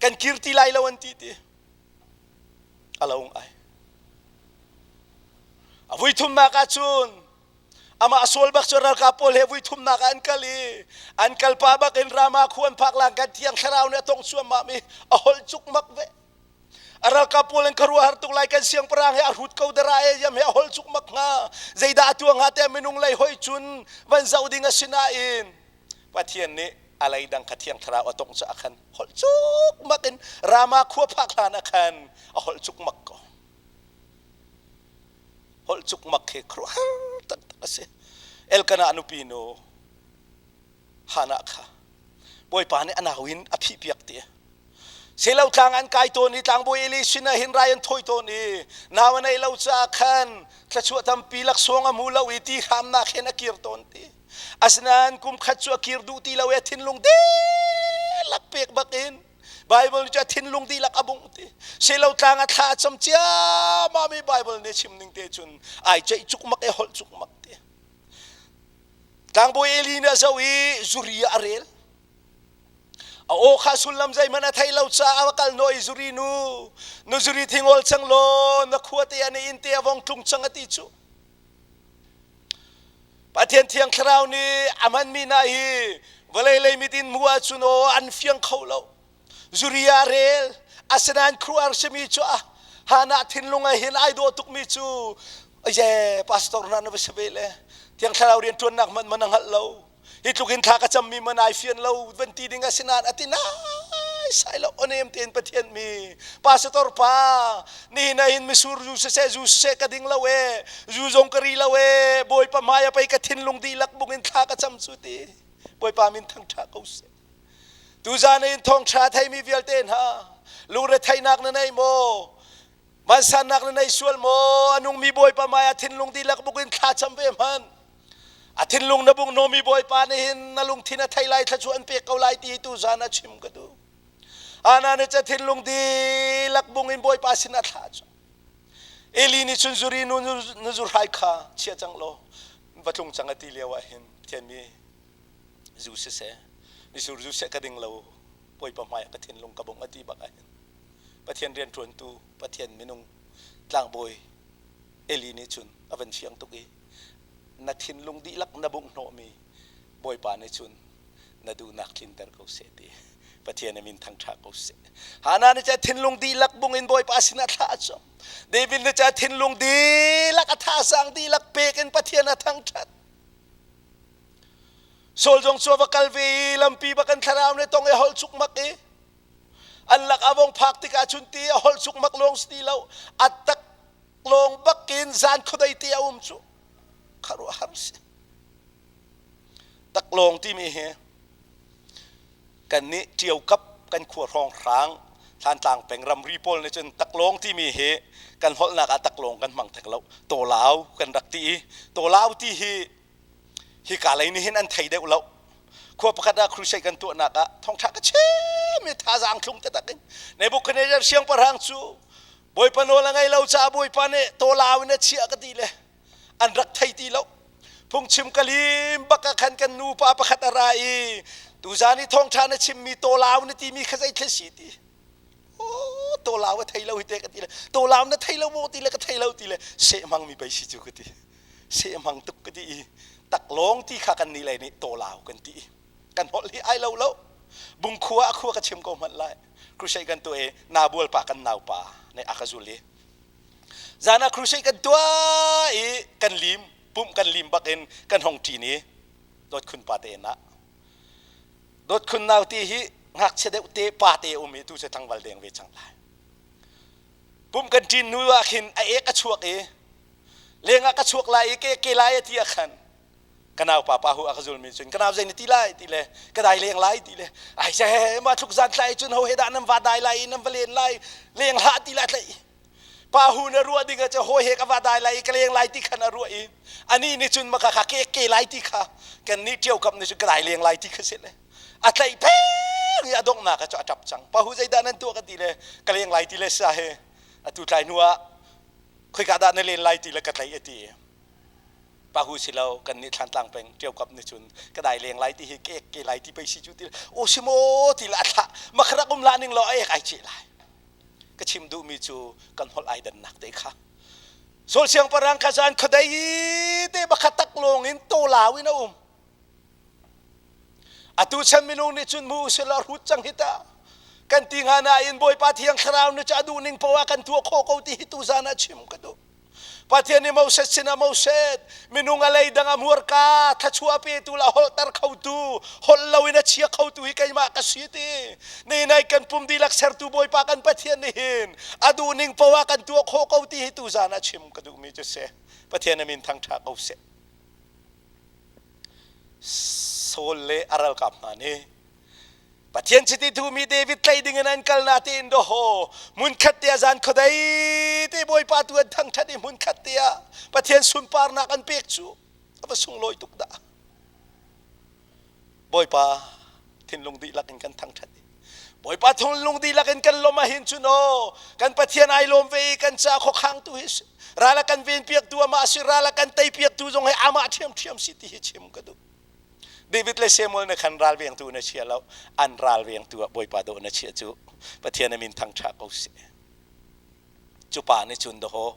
kan kir ti lai lo an ti ti a lo ai a vui thumnak ah cun Amah Saul bak cu ralkap pawl he vui thumnak ah an kal i an kal pa bak in Rama khu an phak lang kan Thiang Thlarau nih a tongh cuammam i a holh cukmak ve. A ralkap pawl an khuaruahhar tuk lai kan siangpahrang he a hrut ko dara e yam he a holh cukmak hnga. Zeidah a tuah hnga tiah minung lei hoi cun van zoh ding a si nain Pathian nih a lei dang kha Thiang Thlarau a tongh caah khan holh cukmak in Rama khua phak hlan ah khan a holh cukmak ko. Holh cukmak khi khuaruahhar taktak a si. Elkanah nupi nu Hannah kha Bawipa nih a nau in a phihpiak ti. Selo tlang an kai tawn i tlangbawi Eli sin ah hin rai an thawi tawn i nau a neih lo caah khan thluachuah tampi laksawng a hmu lo i ti hramnak hin a kir tawn ti. Asinain kum khat cu a kir duh ti lo i a thinlung dihlak pek bak in Bible nih cu a thinlung dihlak a bungh ti. Silo tlang a thla a cam ciammam i Bible nih chim ning te cun ai ceih cukmak i holh cukmak ti. Tlangbawi Eli nih a zoh i zuri ah a rel. A aw kha sullam zeihmanh a thei lo caah a kal naw i zuri nu, nu zuri thingawl cang law na khua te ah na inn te a vong tlung cang a ti cu. Pathian Thiang Thlarau nih a hmanmi hna hi vawlei lei mit in hmuh ahcun aw an fiang kho lo. Zuri ah rel, asinain khuaruahhar simi cu a Hannah thinlung ah hin ai dawh tukmi cu ye pastor hna na va si ve le Thiang Thlarau rianṭuannak hmanh man a hngalh lo. Hi tluk in thla ka cammi man ai fian lo van ti ding a si nain a ti nai sai lo onem tein Pathian mi pastor pa nihin ah hin misur zu siseh zu siseh ka ding lo e zu zong ka ri lo e Bawipa hmai ah pei ka thinlung dihlak bung in thla ka cam cu ti Bawipa min thangṭha ko seh tuzan in thawngṭha theimi vialte hna lungretheihnak na nei maw Vansannak na nei sual maw? A nungmi Bawipa hmai ah thinlung dihlak buk in thla cam ve hmanh. A thinlung na bung nomi Bawipa nih hin na lungthin a thei lai thluachuah an pek ko lai ti hi tuzan ah chim ka duh. Ana nih ca thinlung dihlak bung in Bawipa sin ah thla cu. Eli nih cun zuri nu nu zuhrai kha chia cang law va tlung cang a ti lio ah hin Pathian mi zu siseh misur zu seh ka ding lo Bawipa hmai ah ka thinlung ka bung a ti bak ah hin Pathian rianṭuantu Pathian minung tlangbawi Eli nih cun a van fiang tuk i na thinlung dihlak na bungh hnawhmi Bawipa nih cun na duhnak tlinter ko seh ti Pathian a min thangṭha ko seh. Hannah nih cun thinlung dihlak bung in Bawipa sinah thla a cam. David nih cun thinlung dihlak a thazaang dihlak pek in Pathian a thangṭhat. Saul zong cu a va kal ve i lampi bak in thlarau nih tong i holh cukmak i An lak a vong phak tikah cun ti a holh cukmak lawng si ti lo a tak lawng bakin zan khuadei te a um cu khuaruahhar si. Taklawng timi hi kan nih ṭio kap kan khua hrawnghrang. Thlantlang peng ramri pawl nih cun taklawng timi hi kan holhnak ah taklawng kan hmang thek lo. Tawlau kan rak ti i tawlau ti hi hika lei nih hin an thei deuh lo. Khua pakhat ah crusade kan tuahnak ah thawngṭha ka chim i thazaang thlung taktak in Nebuchadnezzar siangpahrang cu Bawipa nawl a ngei lo caah Bawipa nih tawlau in a chiah ka ti le an rak thei ti lo. Phungchim ka lim bak ah khan kan nupa pakhat a ra i tuzaan i thawngṭha na chimmi tawlau na timi kha zei si ti. Oh, tawlau a thei lo hi te ka ti le tawlau na thei lo maw ti le ka thei lo ti le seh hmangmi pei si cu ka ti. Seh hmang tuk ka ti i taklawng ti kha kan nih lei nih tawlau kan ti. Kan holh hi ai lo lo. Bungkhua a khua ka chim ko hmanh lai. Crusade kan tuah i nabual pa kan naupa nih a ka zul i Zan ah crusade kan tuah i kan lim, pumh kan lim bak in kan hong ṭin i Dawtkhun pa te inn ah. Dawtkhun nau ti hi ngakchia deuh te pa te um i tu cu tlangval deng ve cang lai. Pumh kan ṭin hnu ah khin a ek a chuak i leng ah ka chuak lai i ke ke lai a ti ah khan ka nau pa pa hu a ka zulmi cun ka nau zei na ti lai ti le ka dai leng lai ti le ai se ma thluk zan tlai cun ho he dah nan va dai lai nan va len lai leng hlah ti la tlai pa hu na ruah ding ah hawi he ka va dai lai ka leng lai ti khan a ruah i ani nih cun maka kha ke ke lai ti kha kan nih ṭio kap nih cun ka dai leng lai ti kha si le a tlaih peng i a donghnak ah cu a ṭap cang pa hu zeidah nan tuah ka ti le ka leng lai ti le sa he atu tlai hnu ah khoika dah na len lai ti le ka tlaih a ti Pahu si lo kan nih Thlantlang peng Ṭiaukap nih cun ka dai leng lai ti hi ke ke lai ti pei si cu ti o si maw ti la a thlah makharak um la ning law a ek ai ceh lai ka chim duhmi cu kan holh ai dannak te kha Saul siangpahrang kha zan khuadei te bakha tak lawng in tawlau in a um atu chan minung nih cun mu usila hrut cang hi ta kan ti hnga nain Bawipa Thiang Thlarau nih cu a duh ning poah kan tuah khawh ko ti hi tu zan ah chim ka duh Pathian nih Moses sinah Moses minung a leidang a hmurka thluachuah petu le a holhter khotu holh loin a chia khotu hi keimah ka si ti ni nai kan pum dihlak sertu Bawipa kan Pathian nih hin a duhning poah kan tuah khawh ko ti hi tuzan ah chim ka duhmi cu si Pathian a min thangṭha ko seh Saul le a ralkap hna nih Pathian chiti thumi David tlaih ding in an kal na tiin dawhaw hmunkhat te ah zan khuadei te Bawipa tu an thangṭhat i hmunkhat te ah Pathian sunparnak an pek cu a va sunglawi tuk dah. Bawipa thinlung dihlak in kan thangṭhat i Bawipa thinlung dihlak in kan lawmh ahhin cun aw kan Pathian ai lawm ve i kan ca khuakhangtu hi si ral a kan venpiaktu amah si ral a kan teipiaktu zong hi amah ṭhiamṭhiam si ti hi chim ka duh. David le Samuel nih khan ralvengtu na chia lo an ralvengtu ah Bawipa dawh na chiah cu Pathian a min thangṭha ko seh cu pa nih cun daw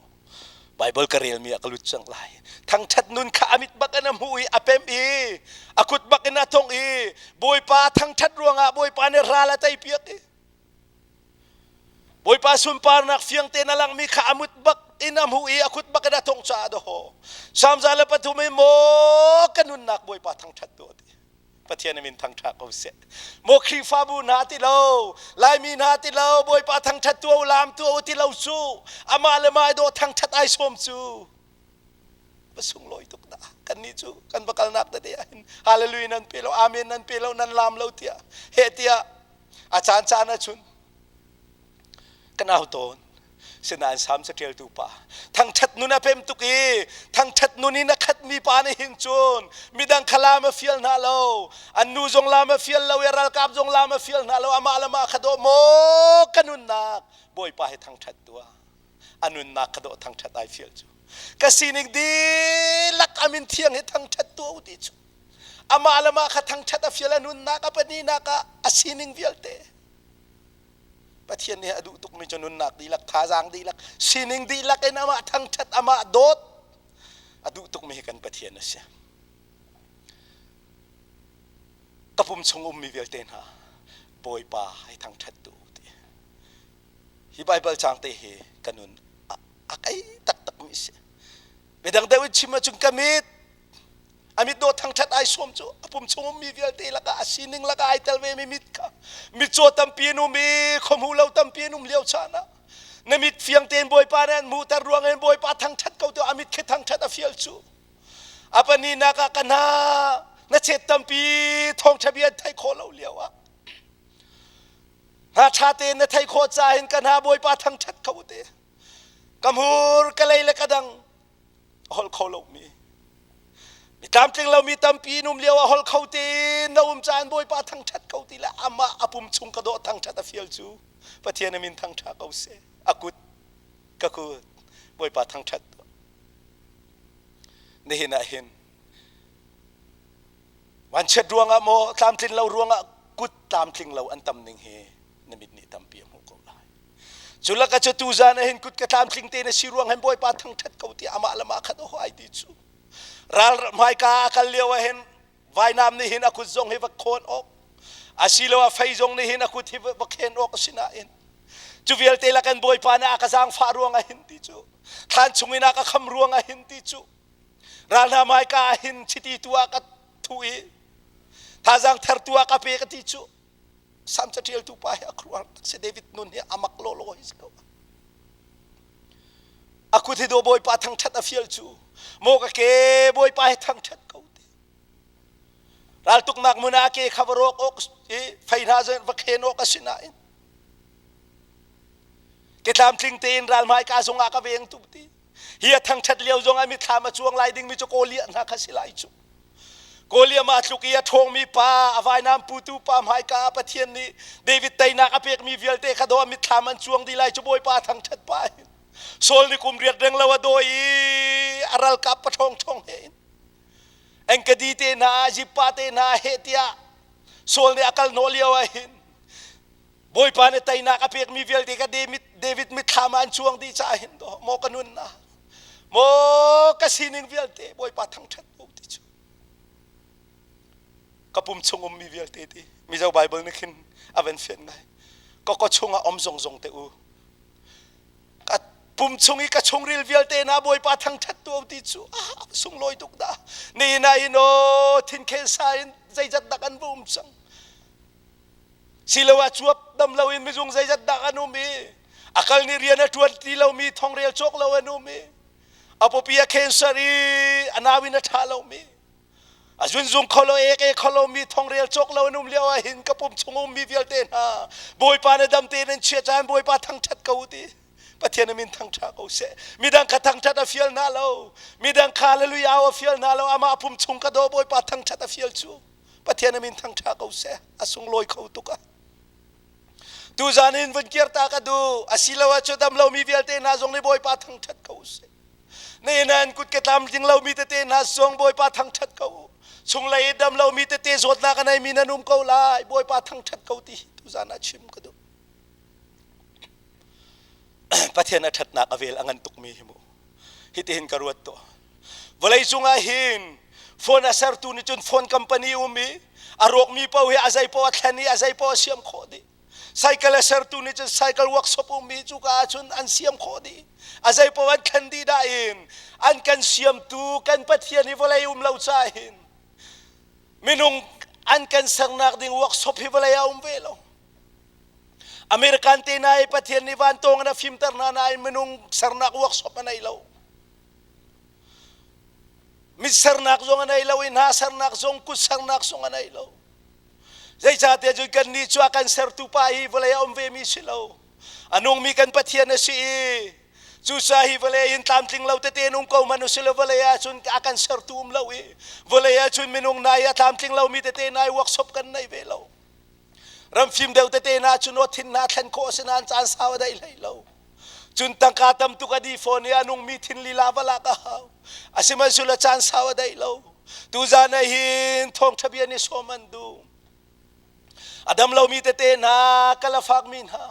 Bible ka relmi ah ka lut cang lai thangṭhat nun kha a mit bak in a hmuh i a pemh i a kut bak in a tongh i Bawipa thangṭhat ruangah Bawipa nih ral a teipiak i Bawipa sunparnak fiang tein a langmi kha a mut bak in a hmuh i a kut bak in a thong caah dawhaw. Salm 103 in maw ka nunnak Bawipa thangṭhat tuah ti. Pathian a min thangṭha ko seh. Maw Khrihfabu hna ti lo, Laimi hna ti lo, Bawipa thangṭhat tuah u, laam tuah u ti lo cu, amah le mah i dawh thangṭhat ai sawm cu. Va sunglawi tuk dah. Kannih cu kan va kalnak tete ah hin hallelujah nan pe lo, amen nan pe lo, nan laam lo tiah, heh tiah A caancaan ahcun kan au tawn. Sinain Salm caṭialtu pa thangṭhat nun a pem tuk i thangṭhat nun in a khatmi pa nih hin cun midang kha lam a fial hna lo. An nu zong lam a fial lo i ralkap zong lam a fial hna lo. Amah le mah kha dawh maw ka nunnak Bawipa hi thangṭhat tuah. A nunnak kha dawh thangṭhat ai fial cu. Ka sining dihlak a min thiang hi thangṭhat tuah u ti cu. Amah le mah kha thangṭhat a fial a nunnak a pahnihnak ah a sining vialte Pathian nih a duh tukmi cu nunnak dihlak thazaang dihlak sining dihlak in amah thangṭhat amah dawt a duh tukmi hi kan Pathian a si. Ka pum chung ummi vialte hna Bawipa hei thangṭhat tu ti. Hi Baibal caang te hi ka nun a kei taktakmi a si. Midang deuh in chim ahcun ka mit A mit dawt thangṭhat ai sawm cu a pum chung ummi vialte lakah a sining lakah ai tel vemi mit kha mitcaw tampi an um i khuahmu lo tampi an um lio caan ah na mit fiang tein Bawipa nih an hmuhter ruang in Bawipa thangṭhat ko tu a mit khi thangṭhat a fial cu a pahnihnak ah ka hna na chet tampi thawngṭha bia an theih khawh lo lio ah. Hna ṭha tein na theih khawh caah hin ka hna Bawipa thangṭhat kho te. Ka hmur, ka lei le ka dang a holh kho lomi. Mi tlamtling lomi tampi in um lio ah holh kho tein na um caan Bawipa thangṭhat ko ti le amah a pum chung ka dawh thangṭhat a fial cu Pathian a min thangṭha ko seh. A kut ka kut Bawipa thangṭhat tuah. Nihin ah hin vanchiat ruangah maw tlamtlin lo ruangah kut tlamtling lo an tam ning hi na mit nih tampi a hmuh ko lai. Cu laka cu tuzan ah hin kut ka tlamtling te na si ruang hin Bawipa thangṭhat ko tiah amah le mah khat aw ai ti cu. Ral hmaika a kal lio ah hin vainam nih hin a kut zong hi va khawn awk asiloah fei zong nih hin a kut hi va khen awk a si nain cu vialte la kan Bawipa nih a ka zaangfah ruangah hin ti cu thlan chungin a ka kham ruangah hin ti cu ral hna hmaika ah hin chiti tu ah ka thu i thazaang thertu ah ka pe ka ti cu Sam caṭialtu pa hi a khuaruahhar tak si David nun hi a mak lawlaw hi si ko. A kut hi do Bawipa thangṭhat a fial cu maw ka ke Bawipa hi thangṭhat ko ti. Raltuknak hmun ah a ke kha va rawk awk i fei hna zong va khen awk a si nain ke tlamtling tein ral hmaika zong ah ka veng tu ti. Hi a thangṭhat lio zong ah mithlam a cuang lai dingmi cu Kawliah hna kha si lai cu. Kawliah mah tluk i a ṭhawngmi pa, a vainam putu pa hmaika ah Pathian nih David teinak a pekmi vialte kha daw a mitthlam an cuang dih lai cu Bawipa thangṭhat pa hin. Saul nih kum riat reng lo a dawi i a ralkap paṭhawng ṭhawng he in Engedi te hna, Zippa te hna heh tiah Saul nih a kal hnawh lio ah hin Bawipa nih teinak a pekmi vialte kha David, David mitthlam ah an cuang dih caah hin daw maw ka nunnak maw ka sining vialte Bawipa thangṭhat ko ti cu ka pum chung ummi vialte ti Mizo Bible nih khin a van fian ngai ka kaw chungah om zongzong te u ka pum chung i ka chungril vialte na Bawipa thangṭhat tu ti cu ah sunglawi tuk dah ni na in aw thinkhen sa in zeizat dak an va um cang siloah cuap dam loin mizung zeizat dah an um i a kal nih rian a ṭuan ti lomi thongrel cawk lo an um i a pawpi a cancer i a nau in a ṭha lomi a zunzung kho lo ek e kho lomi thongrel cawk lo an um lio ah hin ka pum chung ummi vialte hna Bawipa na dam tein an chia caan Bawipa thangṭhat ko ti Pathian a min thangṭha ko seh midang kha thangṭhat a fial hna lo midang kha hallelujah a fial hna lo amah pum chung ka daw Bawipa thangṭhat a fial cu Pathian a min thangṭha ko seh a sunglawi kho tuk ah tuzan in vun kir ta ka duh asiloah cu dam lomi vialte hna zong nih Bawipa thangṭhat ko seh ne nan kut ke tlam ding lomi tete hna zong Bawipa thangṭhat ko u chunglei i dam lomi tete zawtnak a neimi nan um ko lai Bawipa thangṭhat ko ti hi tuzan ah chim ka duh Pathian a ṭhatnak a vel a ngan tukmi hi mu hitihin ka ruat tuah Vawlei cungah hin phone a sertu nih cun phone company um i a rawkmi paoh hi a zei paoh a thlen i a zei paoh a siam khawh dih. Cycle a sertu nih cun cycle workshop um i cuka ah cun an siam khawh dih. A zei paoh an thlen dih dah in an kan siamtu kan Pathian hi vawlei um lo caah hin minung an kan sernak ding workshop hi vawlei ah um ve lo. American te na i Pathian nih vantawng in a fimter hna nain minung sernak workshop a nei lo. Mit sernak zong a nei lo i hna sernak zong kut sernak zong a nei lo. Zeicahtiah cun kannih cu a kan sertu pa hi vawlei a um vemi si lo. A nungmi kan Pathian a si i cucaah hi vawlei in tlamtling lo tete in um ko hmanh usih law vawlei ah cun a kan sertu um lo i vawlei ah cun minung nai a tlamtling lomi tete nai workshop kan nei ve lo. Ram fim deuh tete hna cu thin hna thlen khawh a si nain caan sau a daih hlei lo. Cun tangka tam tuk a dih fawn i a nungmi thin lila va lak a hau. Asihmanhsehlaw caan sau a daih lo. Tuzan ah hin thawngṭha bia nih sawm an duh. A dam lomi tete hna, kal a fakmi hna,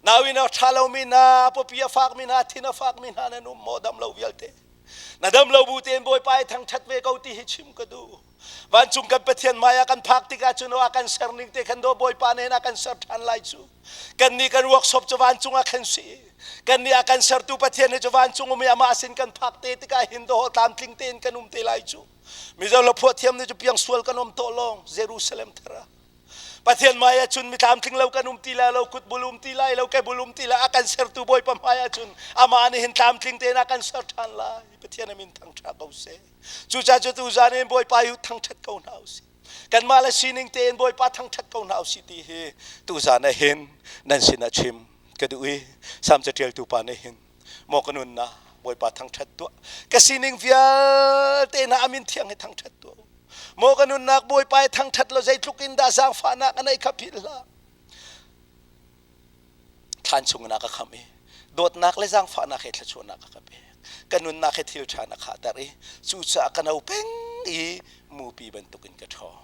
nauinn a ṭha lomi hna, pawpi a fakmi hna, thin a fakmi hna nan um maw dam lo vialte. Na dam lo bu tein Bawipa i thangṭhat ve ko ti hi chim ka duh. Vancung kan Pathian hmai ah kan phak tikah cun a kan ser ning te khan do Bawipa nih a kan ser ṭhan lai cu. Kannih kan workshop cu vancung ah khan si. Kannih a kan sertu Pathian hi cu vancung um i amah sin kan phak te tikah hin do tlamtling tein kan um te lai cu. Mizo la phuah thiam nih cu piang sual kan um tawh lawng Jerusalem thar ah. Pathian hmai ah cun mi tlamtling lo kan um ti lai lo, kut bul um ti lai lo, ke bul um ti lai, a kan sertu Bawipa hmai ah cun amah nih hin tlamtling tein a kan ser ṭhan lai. Pathian a min thangṭha ko seh. Cucaah cu tuzan in Bawipa hi thangṭhat ko hna usih. Kanmah le sining tein Bawipa thangṭhat ko hna usih ti hi tuzan ah hin nan sinah chim ka duh i Salm caṭialtu pa nih hin maw ka nunnak Bawipa thangṭhat tuah ka sining vialte hna a min thiang hi thangṭhat tuah u maw ka nunnak Bawipa hi thangṭhat law zeitluk in dah zaangfahnak a neih kha philh hlah thlan chungin a ka khamh i dawtnak le zaangfahnak he thluachuahnak a ka pek ka nunnak he thil ṭha na khahter i cucaah ka no peng i mupi bantukin ka ṭhawng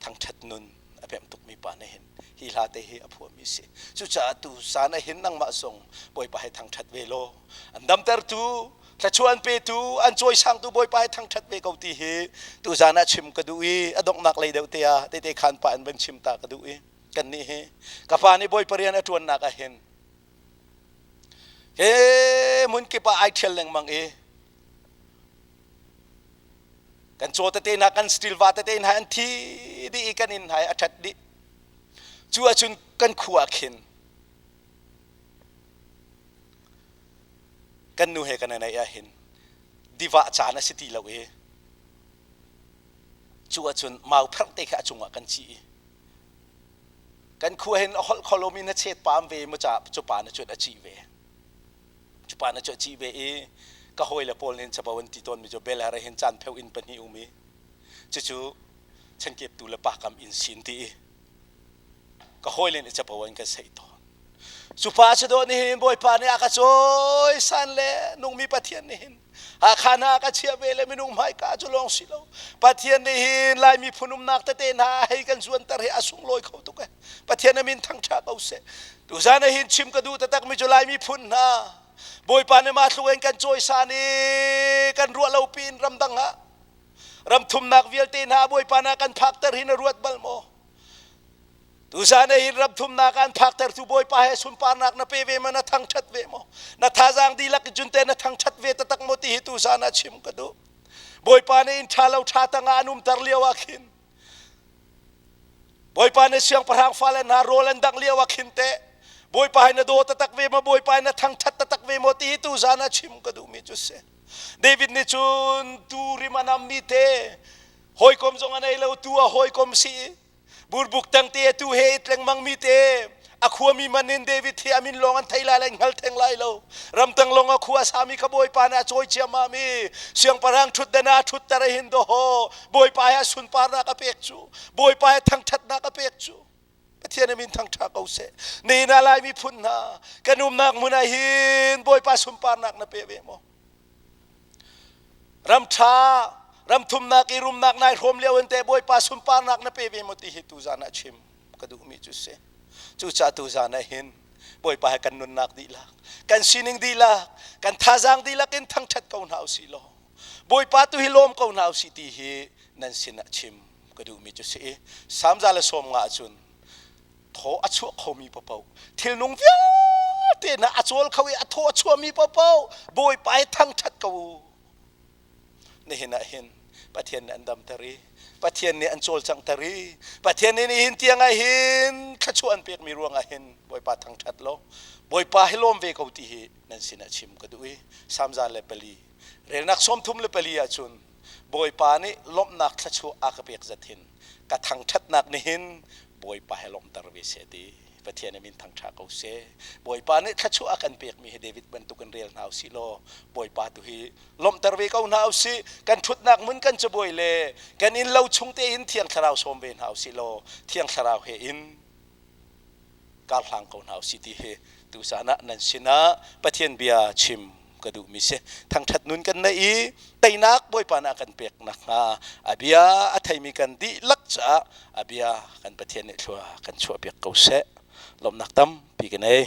thangṭhat nun a pemh tukmi pa nih hin hi hla te hi a phuahmi si cucaah tu zan ah hin nangmah zong Bawipa he thangṭhat ve law an damtertu thluachuah an petu an cawisangtu Bawipa he thangṭhat ve ko ti hi tu zan ah chim ka duh i a donghnak lei deuh te ah tete khan pa in van chim ta ka duh i kannih hi ka pa nih Bawipa rian a ṭuannak ah hin he hmun kip ah ai ṭhial lengmang i kan caw tete hna kan steel va tete hna an thi dih i kan inn hna a ṭhat dih cu ahcun kan khua ah khin kan nu he kan i neih ah hin divah caan a si ti lo i cu ahcun mau pherh te kha a cungah kan cih i kan khua hin a holh kho lomi na chet pam ve mu ca cu pa na cuat a cih ve cu pa na cuat cih ve i ka hawile pawl nih capo an ti tawnmi cu bel her hin caan pheu inn pahnih um i cucu chankeptu le pakam inn sin ti i ka hawile nih capo an kan seih tawn Cu pa cu dawh nihin Bawipa nih a ka cawisan le nungmi Pathian nih hin Hakha hna a ka chiah ve le minung hmaika cu lawng si lo Pathian nih hin Lai miphun umnak tete hna hei kan zuanter hi a sunglawi kho tuk e Pathian a min thangṭha ko seh tuzan ah hin chim ka duh taktak mi cu Lai miphun hna Bawipa nih mah tluk in kan cawisan i kan ruah lo piin ramdang ah ramthumnak vialte hna Bawipa na kan phakter hi na ruat bal maw Tuzan ah hin ram thumnak an phaktertu Bawipa he sunparnak na pe ve ma na thangṭhat ve maw? Na thazaang dihlak cun te na thangṭhat ve taktak maw ti hi tuzan ah chim ka duh. Bawipa nih inn ṭha lo ṭha tangah an umter lio ah khin Bawipa nih siangpahrang fale hna rawl an dangh lio ah khin teh Bawipa hi na daw taktak ve maw Bawipa hi na thangṭhat taktak ve maw ti hi tuzan ah chim ka duhmi cu si. David nih cun tu rim a nammi te hawikom zong a nei lo tu a hawikom si Burbuk tangte atu he i tlengmang mi te a khuami man in David hi a min lawng an thei lai lai hngal theng lai lo ramtang lawng a khua sami kha bawipa nih a cawi ciammam i siangpahrang ṭhutdan ah a ṭhutter a hin dawhaw bawipa he a sunparnak a pek cu bawipa he thangṭhatnak a pek cu Pathian a min thangṭha ko seh nihin ah Lai miphun hna kan umnak hmun ah hin bawipa sunparnak na pe ve maw Ram ṭha, ram thumnak i rumnak nai hrawm lio in teh Bawipa sunparnak na pe ve maw ti hi tuzan ah chim ka duhmi cu si. Cucaah tuzan ah hin Bawipa he kan nunnak dihlak, kan sining dihlak, kan thazaang dihlak in thangṭhat ko hna usih law Bawipa tu hi lawm ko hna usih ti hi nan sinah chim ka duhmi cu si i Salm 150 ahcun thaw a chuah khomi paohpaoh thilnung vialte hna a cawl kho i a thaw a chuahmi paohpaoh Bawipa hi thangṭhat ko u nihin ah hin Pathian nih an damter i Pathian nih an cawlcanghter i Pathian nih nihin tiang ah hin thluachuah an pekmi ruangah hin Bawipa thangṭhat law Bawipa hi lawm ve ko ti hi nan sinah chim ka duh i Salm 104 relnak 34 ahcun Bawipa nih lawmhnak thluachuah a ka pek zat hin ka thangṭhatnak nihin Bawipa he lawmhter ve seh ti Pathian a min thangṭha ko seh. Bawipa nih thluachuah a kan pekmi hi David bantukin rel hna usih law Bawipa tu hi lawmhter ve ko hna usih. Kan ṭhutnak hmun kan cabuai le kan inn lo chung te hin Thiang Thlarau sawm ve hna usih law Thiang Thlarau he in kar hlang ko hna usih ti hi tuzan ah nan sinah Pathian bia chim ka duhmi si. Thangṭhat nun kan neih i teinak Bawipa nih a kan pek nakhnga a bia a theimi kan dihlak caah a bia kan Pathian nih thlua kan chuahpiak ko seh. Lawmhnak tampi ka nei.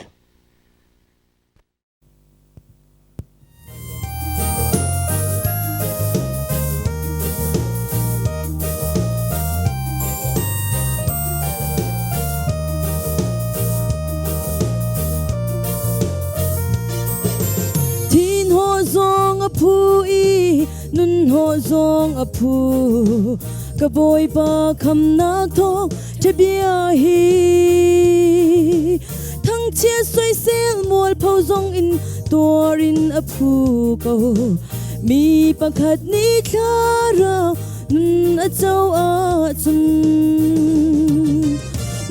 Thinhawh zong a phu i nunhnawh zong a phu. Ka Bawipa khamnak thawng ṭha bia hi thangchiat soisel mualpho zong in tuar in a phu ko. Mi pakhat nih thlarau. Nun a co ahcun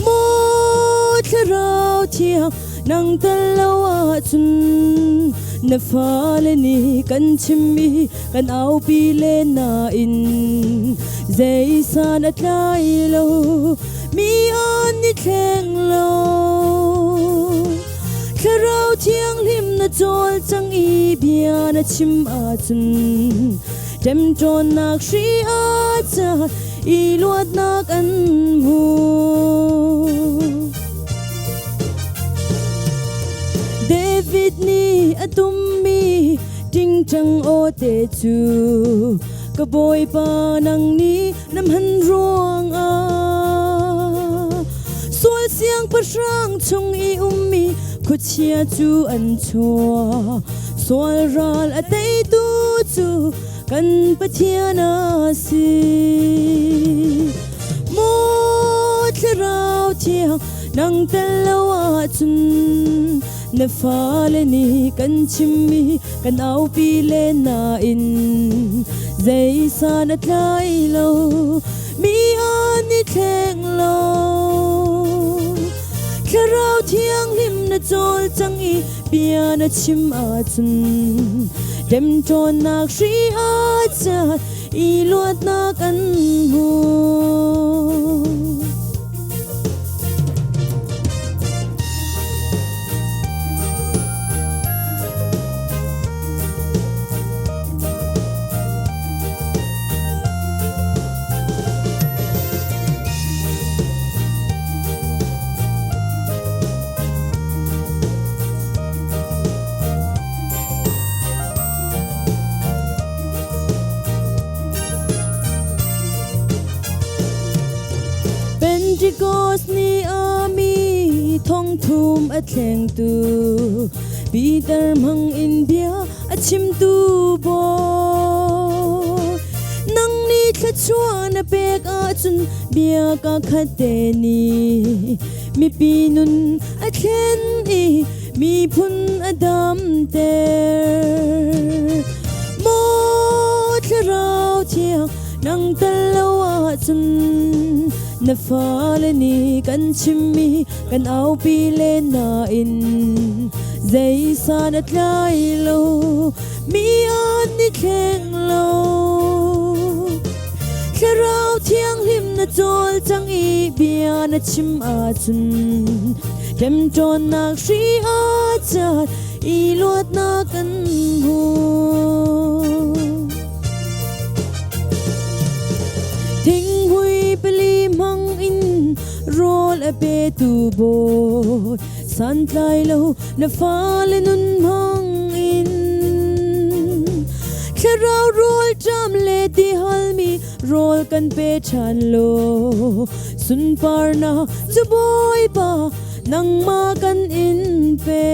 Maw thlarau thiang nang tel lo ahcun na fale nih kan chimmi kan aupi len nain zei san a tlai lo mi an i thleng lo. Thlarau thianghlim na cawlcang i bia na chim ahcun ṭemṭawnnak hri a cat i luatnak an hmu. David nih a tummi ṭingṭang aw te cu ka Bawipa nang nih na hman ruangah sual siangpahrang chung i ummi khuachia cu an chuah. Sual ral a teitu cu kan Pathian a si. Maw thlarau thiang nang tel lo ahcun na fale nih kan chimmi kan aupi len nain zei san a tlai lo mi an i thleng lo. Thlarau thianghlim na cawlcang i bia na chim ahcun ṭemṭawnnak hri a cat i luatnak an hmu. Pentecost ni ah mi thongthum a thlengtu Peter hmang in bia a chimtu bawi. Nang nih thluachuah na pek ahcun bia ka khat te nih mipi nun a thlen i miphun a damter. Maw thlarau thiang nang tel lo ahcun na fale nih kan chimmi kan aupi len nain zei san a tlai lo mi an i thleng lo. Thlarau thianghlim na cawlcang i bia na chim ahcun ṭemṭawnnak hri a cat i luatnak kan hmu. Thinghmui pali hmang in rawl a petu bawi santlai lo na fale nun hmang in thlarau rawl ṭam le ti halmi rawl kan pe ṭhan law sunparnak cu Bawipa nangmah kan in pe.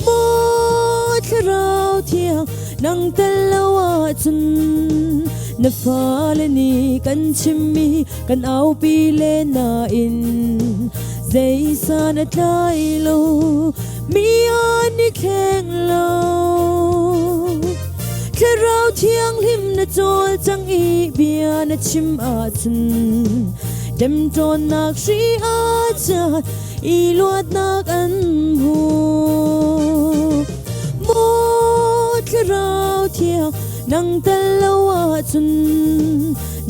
Maw thlarau thiang nang tel lo ahcun na fale nih kan chimmi kan aupi len nain zei san a tlai lo mi an i thleng lo. Thlarau thianghlim na cawlcang i bia na chim ahcun ṭemṭawnnak hri a cat i luatnak an hmu. Maw thlarau thiang nang tel lo ahcun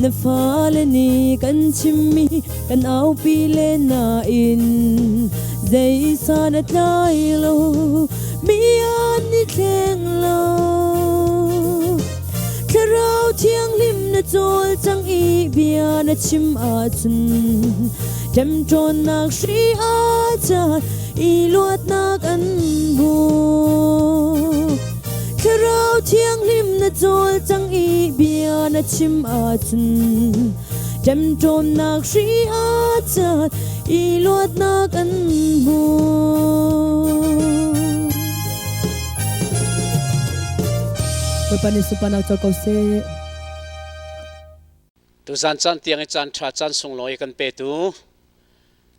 na fale nih kan chimmi kan aupi len nain zei san a tlai lo mi an i thleng lo. Thlarau thianghlim na cawlcang i bia na chim ahcun ṭemṭawnnak hri a cat i luatnak an hmu. Thlarau thianghlim na cawlcang i bia na chim ahcun ṭemṭawnnak hri a cat i luatnak an hmu. Bawipa nih sunparnak co ko seh. Tuzan caan tiang i caan ṭha caan sunglawi kan petu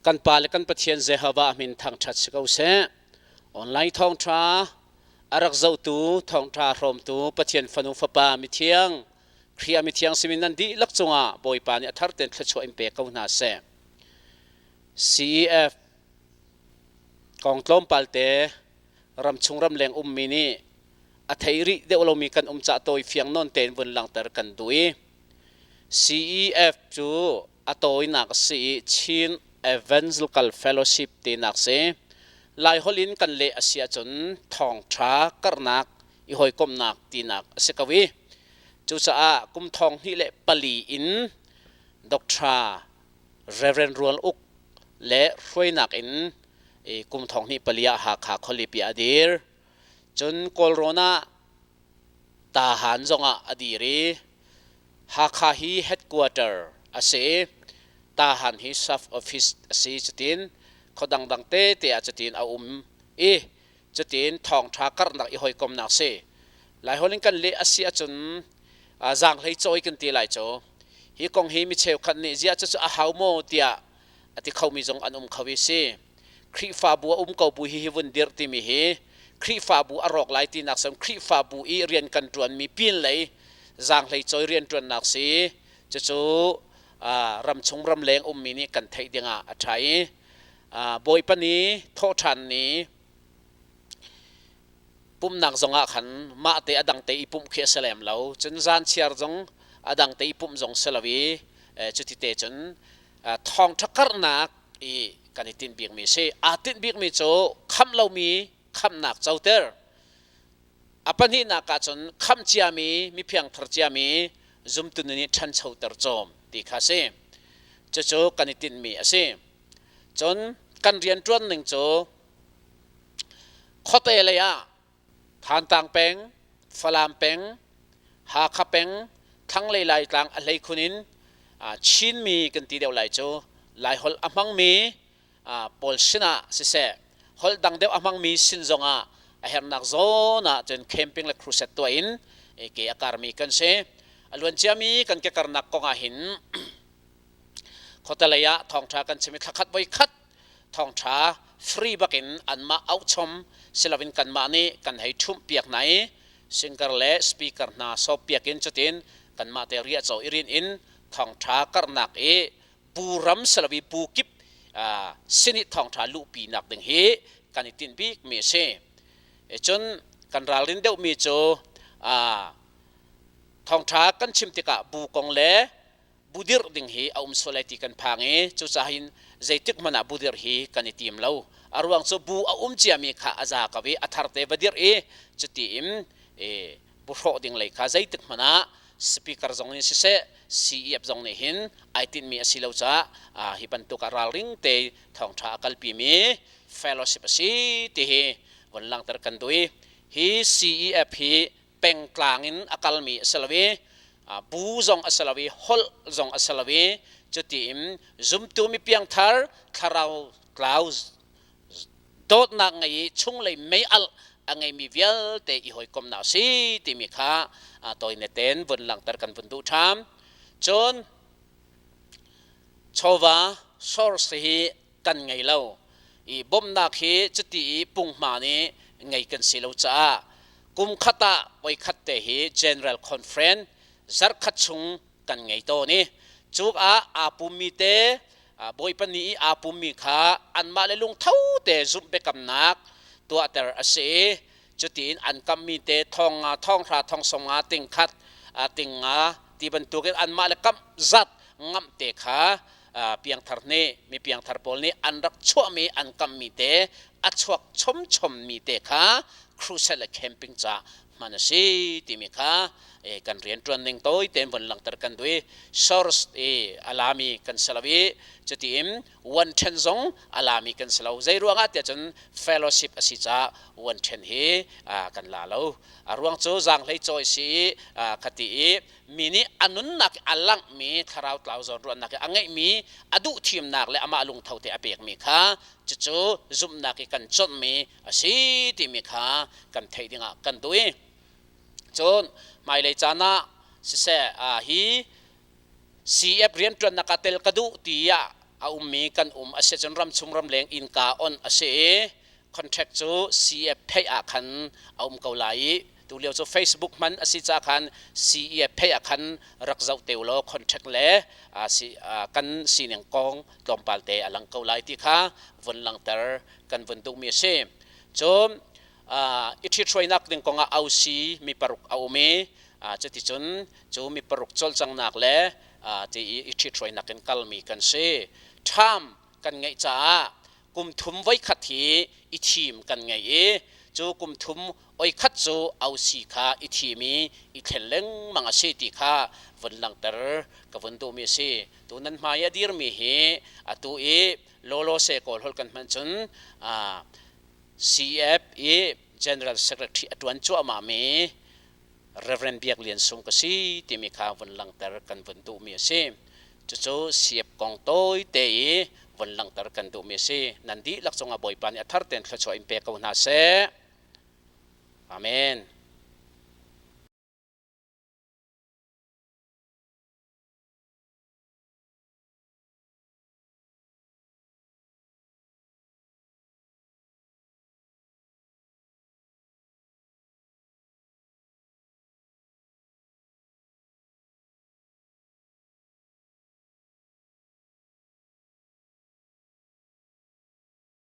kan Pa le kan Pathian Jehovah min thangṭhat si ko seh. Online thawngṭha a rak zohtu, thawngṭha hrawmtu Pathian fanu fapa mithiang. Khrih ah mithiang simi nan dihlak cungah Bawipa nih a thar tein thluachuah in pe ko hna seh. CEF kong tlawmpal te ramchung ramleng ummi nih a thei rih deuh lomi kan um cah tawi fiang nawn tein vun langhter kan duh i CEF cu a tawinak a si i Chin Evangelical Fellowship tinak si. Laiholh in kan leh a si ahcun thawngṭha karhnak i hawikomhnak tinak a si ko i cucaah kum thong hnih le pali in Dr. Reverend Rual Uk le hruainak in kum thong hnih pali ah Hakha khualipi ah a dir. Cun Kawlrawn ah Tahan zongah a dir i Hakha hi headquarter a si i Tahan hi sub office a si. Cutin khua dangdang tete ah cutin a um i cutin thawngṭha karhnak i hawikomnak si. Laiholh in kan leh a si ahcun zaanghlei cawi kan ti lai cu. Hi kong hi mi cheukhat nih ziah cucu a hau maw tiah a ti khomi zong an um kho i si. Khrihfabu a um ko bu hi hi vun dirh timi hi Khrihfabu a rawk lai tinak sem Khrihfabu i rian kan ṭuanmi pin lei zaanghlei cawi rian ṭuannak si. Cucu ramchung ramleng ummi nih kan theih dingah a ṭha i Bawipa ni thawhṭhan ni pumhnak zongah khan mah te a dang te i pumh khi a si lem lo. Cun zan chiar zong a dang te i pumh zong si lo i cuti te cun thawngṭha karhnak i kan i tinh bikmi si. Aa tinh bikmi cu khamh lomi khamhnak coter. A pahnihnak ah cun khamh ciami mi phiangthar ciami zumtu nih ṭhanchoter cawm ti kha si. Cucu kan i tinhmi a si. Cun kan rianṭuan ning cu khuate lei ah Thantlang peng, Falam peng, Hakha peng, thlanglei Laitlang a hleikhun in Chinmi kan ti deuh lai cu Laiholh a hmangmi pawl sinah siseh holh dang deuh a hmangmi sin zongah a herhnak zawn ah cun camping le crusade tuah in ke a karmi kan si. A luan ciami kan ke karnak kong ah hin khuatelei ah thawngṭha kan chim i thlakhat voi khat thawngṭha free bakin anmah auhchom siloin kanmah nih kan hei ṭhumh piak hna i singer le speaker hna sawp piak in cutin kanmah te riahcaw i rin in thawngṭha karhnak i bu ram siloin bu kip sin i thawngṭha luhpi nak ding hi kan i tinh bikmi a si. Cun kan ralrin deuhmi cu thawngṭha kan chim tikah bu kong le bu dirh ding hi a um sual lai ti kan phang i cucaah hin zeitik hmanh ah bu dirh hi kan i tim lo. A ruang cu bu a um ciami kha a za ko i a thar te va dirh i cuti in bu hrawh ding lei kha zeitik hmanh ah speaker zong nih siseh CEF zong nih hin ai tinhmi a si lo caah hi bantuk ah ralring te thawngṭha a kalpimi fellowship a si ti hi von langhter kan duh i hi CEF hi pengtlang in a kalmi a si lo i bu zong a si lo i holh zong a si lo i cuti in zumtu mi piangthar thlarau tlau dawtnak ngei i chunglei mei-alh a ngeimi vialte i hawikomhnak a si timi kha tawine tein vun langhter kan vun duh ṭham. Cun chawva source hi kan ngei lo i bawmhnak hi cuti i punghma nih ngei kan si lo caah kum khat ah voikhat te hi General Conference zarhkhat chung kan ngei tawn i cuk ah aa pummi te Bawipa ni i aa pummi kha anmah le lungtho te zumh biakamnak tuahter a si i cutiin an kammi te thong nga thong hra thong sawm nga ting khat ting nga ti bantukin anmah le kamh zat ngamh te kha piangthar nih mi piangthar pawl nih an rak chuahmi an kammi te a chuak chomchommi te kha crusade le camping ca hman a si timi kha kan rianṭuan ning tawi tein von langhter kan duh i source i a lami kan si lo i cutiin one ṭhen zong a lami kan si lo. Zei ruangah tiah cun fellowship a si caah one ṭhen hi kan la lo. A ruang cu zaanghlei cawi si i khati i mi nih a nunnak a langhmi thlarau tlau zawn ruahnak i a ngeihmi a duh thimnak le amah lungtho te a pekmi kha cucu zumhnak i kan cawnhmi a si timi kha kan theih dingah kan duh i cun hmailei caan ah siseh hi CF rianṭuannak ah tel ka duh tiah a ummi kan um a si cun ramchung ramleng innka on a si i contract cu CF theih ah khan a um ko lai i. Tu lio cu Facebook hman a si ca khan CEF phei ah khan rak zoh te ulaw contact le kan sining kong tlawmpal te a lang ko lai ti kha vun langhter kan vun duhmi a si. Cun i ṭhithruainak ding kongah ausi mi paruk a um i cuticun cu mi paruk cawlcanghnak le ti i i ṭhithruainak in kalmi kan si. Ṭham kan ngeih caah kum thum voikhat hi i thim kan ngei i cu kum thum oikhat cu ausi kha i thim i i thlen lengmang a si ti kha vun langhter ka vun duhmi a si. Tu nan hmai a dirmi hi atu i lawlawse kawl holh kan hman cun CF i General Secretary a ṭuan cuahmah mi Reverend Biak Lian Sung ka si timi kha vun langhter kan vun duhmi a si. Cucu CF kong tawite i vun langhter kan duhmi a si. Nan dihlak cungah Bawipa nih a thar tein thluachuah in pe ko hna seh. Amen.